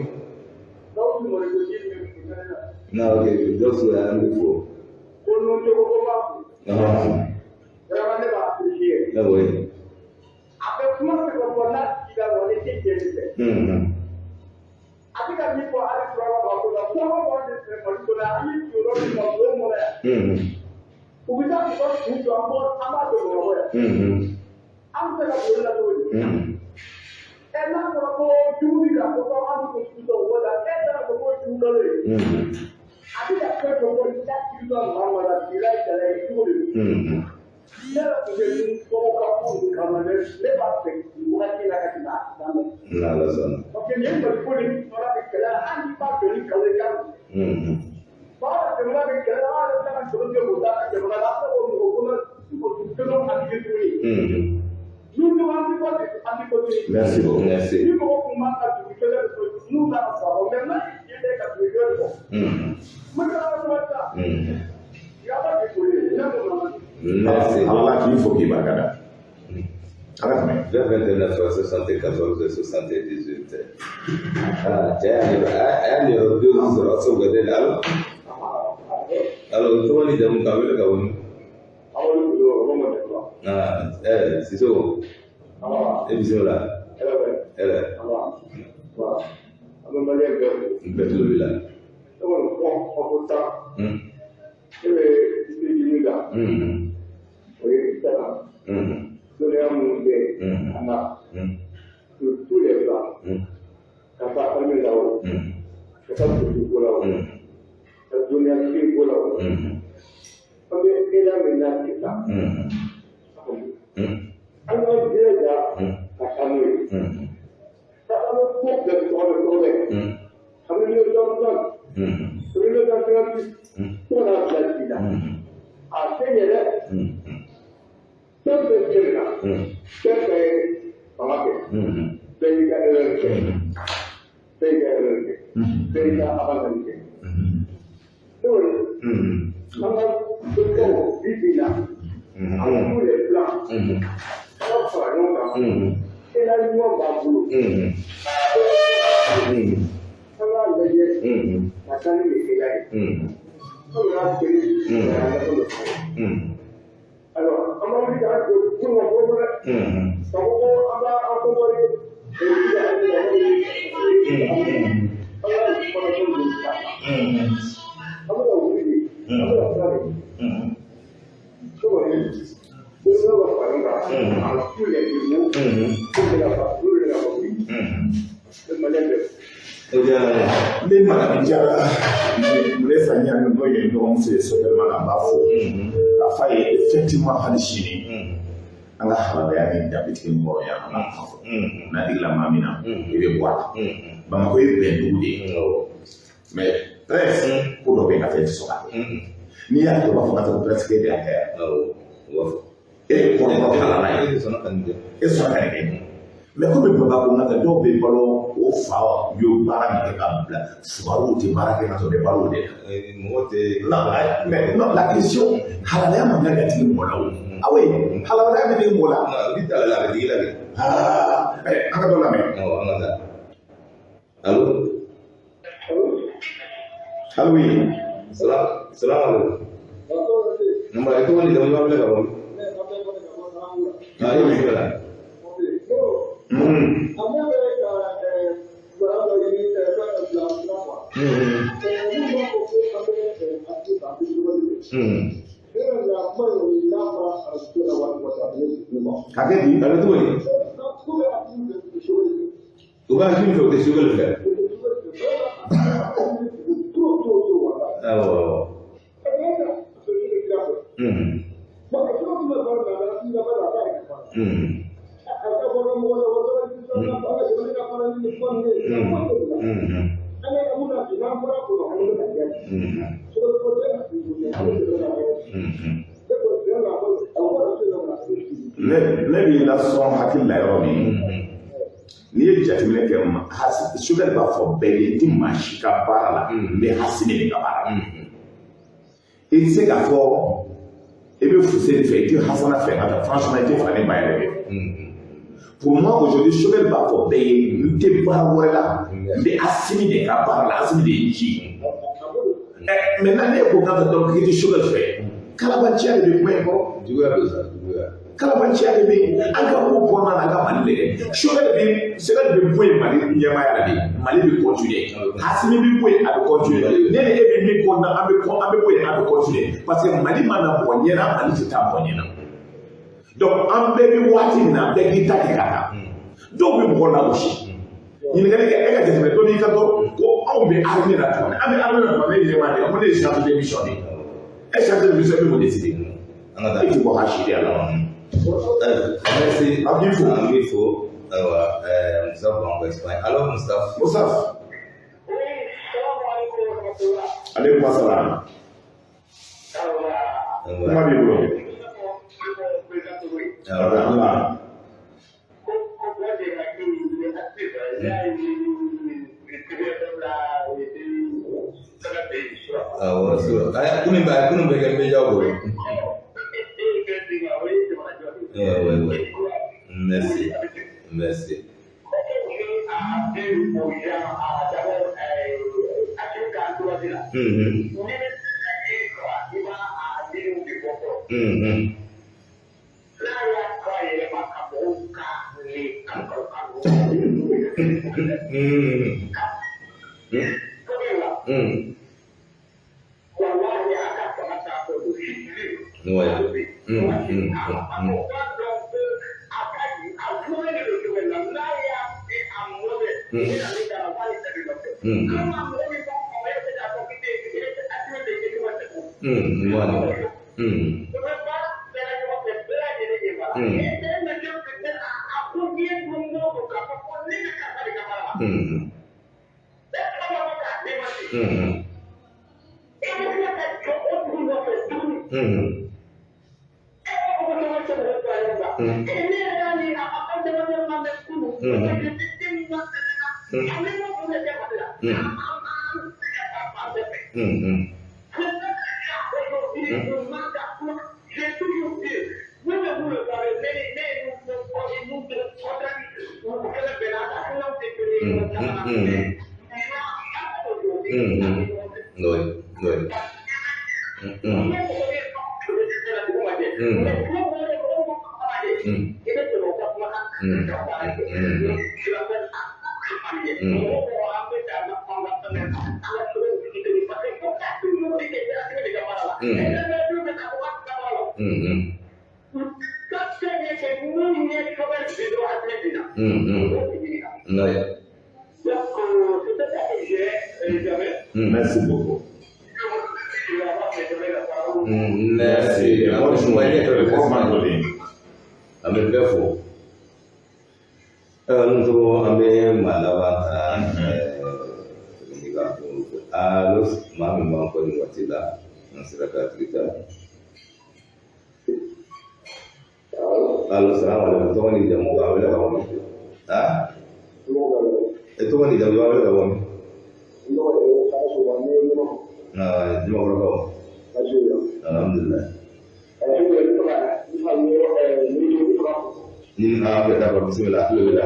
Na ok, Gawusu an bɛ fo. Awɔ. A bɛ kuma fɛn fɛn fɔ n'a tigi la wa ne tɛ jɛ nin fɛ. A bɛ ka min fɔ hali suraka b'a ko la kɔngɔ b'an de fɛ Mali kɔnɔ yan an ye jɔyɔrɔ min ta bulon kɔnɔ yan. U bɛ taa k'u ka su jɔ an bɔ an b'a don Bamakɔ yan. An bɛ se ka boli la cogo di? Ɛ n'a fɔra ko jugu bɛ ka fɔ ko an bɛ ko jugu dɔn o la e taara fɔ ko jugu kalo ye. A bɛ ka fɛn fɛn fɔ n'a tigi ka maa ma la k'i la jala ye cogo di? Ne yɛrɛ tun bɛ ni tɔgɔ ka ko ninnu kama dɛ, ne b'a fɛ nin wagati in na ka tɛmɛ a kan. N'Ala sɔnna. Parce que nin ye Mali ko de ye, jamana bɛ kɛlɛ la, hali n'i b'a fɛ ni nkalon ye k'a minɛ. Baara jamana bɛ kɛlɛ la, an yɛrɛ bɛ tila ka nkalon tigɛ k'o da an ka jamana la, an bɛ k'o mɔgɔ kɔnɔ mɔgɔ kɔnɔ a tigi tuguni. Nous nous rendons compte de Merci beaucoup. Merci. Ni mɔgɔ kun man ka dugu kɛlɛ n'u ka sɔrɔ mais n'a ye bɛ ka dugu kɛlɛ fɔ. N bɛ tila ka kuma sisan. Yaba de ko ye, ne ko ma. Merci. Halala k'i fo k'i barika da. A ka tɛmɛ. 20 29 74 78. Ah, cɛ a y'a niyɔrɔ bi duuru sɔrɔ segu ka teli. Allo. Allo, tɔgɔ ni jamu k'a wele ka bɔ min? Ah, Sisoko. E bisimila. Hɛrɛ. N bɛɛ tulo b'i la. Ka taa armée la o, ka taa politique ko la o, ka dɔnniya ko la o, an bɛ gɛlɛya min na sisan, an ka jilaja ka taa n'o ye. Ka an bɛ ko bɛɛ tɔgɔ bɛ tɔgɔ bɛɛ. An bɛ 1960, an bɛ 1956, fo ka n'a bila bi la. A tɛ ɲɛ dɛ. Fɛn fɛn tɛmɛna, fɛn fɛn ye fanga kɛ, bɛɛ y'i ka erreur kɛ, bɛɛ y'i ka erreur kɛ, bɛɛ y'i ka avantage kɛ. N'o ye, an ka dɔnniyaw bi bi in na, an ka tous les plans, an ka fara ɲɔgɔn kan, élan ɲuman b'an bolo. An k'a lajɛ ka taa ni nin élan ye. An yɛrɛ kelen, an ka dɔ fɔ. Alors, an b'a wuli k'an jɔ kunun ka bɔ dɛ. Ka fɔ ko an b'a an kɔnbɔri, an ka mana ko ninnu ta. An bɛ ka wuli de, an bɛ ka sira de. Cogo di, dɔnniyaw ka fara ɲɔgɔn kan, à tous les niveaux, pour que ka pour que ka wuli. Ne malien bɛɛ. O diyara n ye. Ne Madame Jara, ne fa ɲa n'o ye dɔgɔmuso ye sotɛrɛma la, n b'a fo. K'a f'a ye effectivement hali sini an ka halalaya ni danbetigi ni hɔrɔnya an b'a kuma fɔ. N'a digila maa min na, i bɛ bɔ a la. Bamakɔ ye bɛn dugu de ye. Mais bref, ko dɔ bɛ yen ka taa i tɛ sɔn k'a kɛ. N'i y'a kɛ u b'a fɔ k'a fɔ ko presque e de y'a kɛ yan. Awɔ, u b'a fɔ. E ye kɔrɔbɔrɔ halala ye. E sɔnna ka nin kɛ. E sɔnna ka nin kɛ. Mais komi baba ko nka dɔw bɛ balo o fa y'o baara min kɛ ka bila fugariw tɛ baara kɛ ka sɔrɔ u bɛ balo o de la. Mɔgɔ tɛ. Non, mais non, la question, halalaya man kan ka digi mɔgɔ la o. Ah oui, halalaya bɛ digi mɔgɔ la. N'i t'a la a bɛ digi la de. Ah, an ka dɔ lamɛn. Awɔ, an ka taa. Allo. Allo oui. Salam alaikum. Nba e tɔgɔ ni jamu b'a wele ka bɔ min? Ah, i bisimila. Ka kɛ di? A bɛ cogo di? U b'a min fɛ u tɛ Choguel fɛ. Awɔ. Ne b'i lasɔn hakili la yɔrɔ min, n'i ye jateminɛ kɛ, Choguel b'a fɔ bɛɛ ye, n tɛ maa si ka baara la, n bɛ Assimi de ka baara la. I tɛ se k'a fɔ i bɛ Fuseni fɛ, i tɛ Hasana fɛ, ka taa franchement i tɛ fa ni ba yɛrɛ kɛ. Pour moi aujourd'hui, Choguel b'a fɔ bɛɛ ye, n tɛ baara wɛrɛ la, n bɛ Assimi de ka baara la, Assimi de ye n ci. Maintenant ne ko k'a ka dɔn k'i tɛ Choguel fɛ, kalabanciya de bɛ kuma in kɔrɔ. Juguya don sa, juguya. Kalabanciya de bɛ yen, an ka ko kɔnɔna na, an ka Mali lajɛ. Choguel bɛ bɔ yen Mali ɲɛmaaya la de, Mali bɛ continuer. Assimi bɛ bɔ yen, a bɛ continuer. Ne ni e bɛ min kɔnɔna, an bɛ bɔ yen, an bɛ continuer. Parce que Mali mana mɔgɔ ɲɛna, Mali tɛ taa mɔgɔ ɲɛna. Donc an bɛɛ bɛ waati min na, bɛɛ k'i ta kɛ ka taa. Dɔw bɛ mɔgɔ lagosi. Ɲininkali kɛ, e ka jateminɛ dɔ b'i ka dɔn ko anw bɛ armée la tuma min, an bɛ armée la tuma min, ne ye ɲɛmaa de ye, ko ne ye chargé de mission de ye. E chargé de mission bɛ mun décider? E ti bɔ ka si de la. Merci. An b'i fo. An b'i fo. Ayiwa, Mustafa b'an kɔ Espagne. Allo Mustafa. Mustafa. Aleykum salaam. Kuma b'i bolo. Alhamdulilah. Awɔ, kunun bɛ kɛ média bolo. Ouais. Merci. Merci. Ouais. Merci beaucoup. Merci. An bɛ bɛɛ fo. Ayiwa, an bɛ maa laban ta. Allo, maa min b'an kɔ nin waati la, an sera k'a tigi ta. Allo, salamu alaikum. Tɔgɔ ni jamu, a wele ka bɔ min? E tɔgɔ ni jamu, a wele ka bɔ min? Jumakɔrɔkaw. Alhamdulillah. Ni a bɛ d'accord, bisimila, tulo b'i la.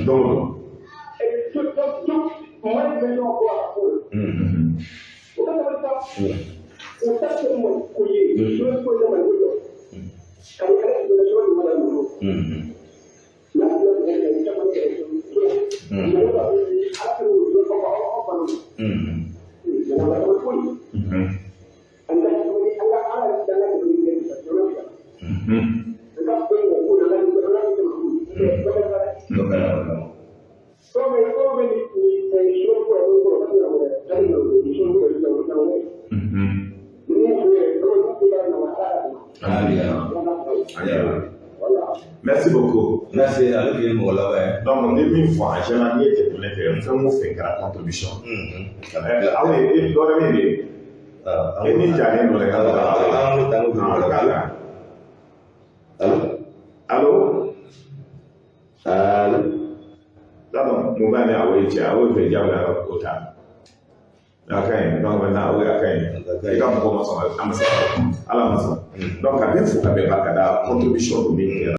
Donc, Merci beaucoup. Merci. Ale tun ye mɔgɔ laban ye. Donc, ni min fɔ a tiɲɛna n'i ye jateminɛ kɛ fɛn o fɛn kɛra contribution. Aw ye e dɔ wɛrɛ bɛ yen de. E ni jalen don dɛ ka An bɛ taa n'o. Allo. Allo. Allo. D'accord, mun b'a ni awo ye cɛ awo ye fɛ diyagoya o ta. A ka ɲi, donc maintenant awo a ka ɲi. I ka mɔgɔ ma sɔn, an ma se, Ala ma sɔn. Donc ka bɛɛ fo ka bɛɛ barika da contribution min kɛra.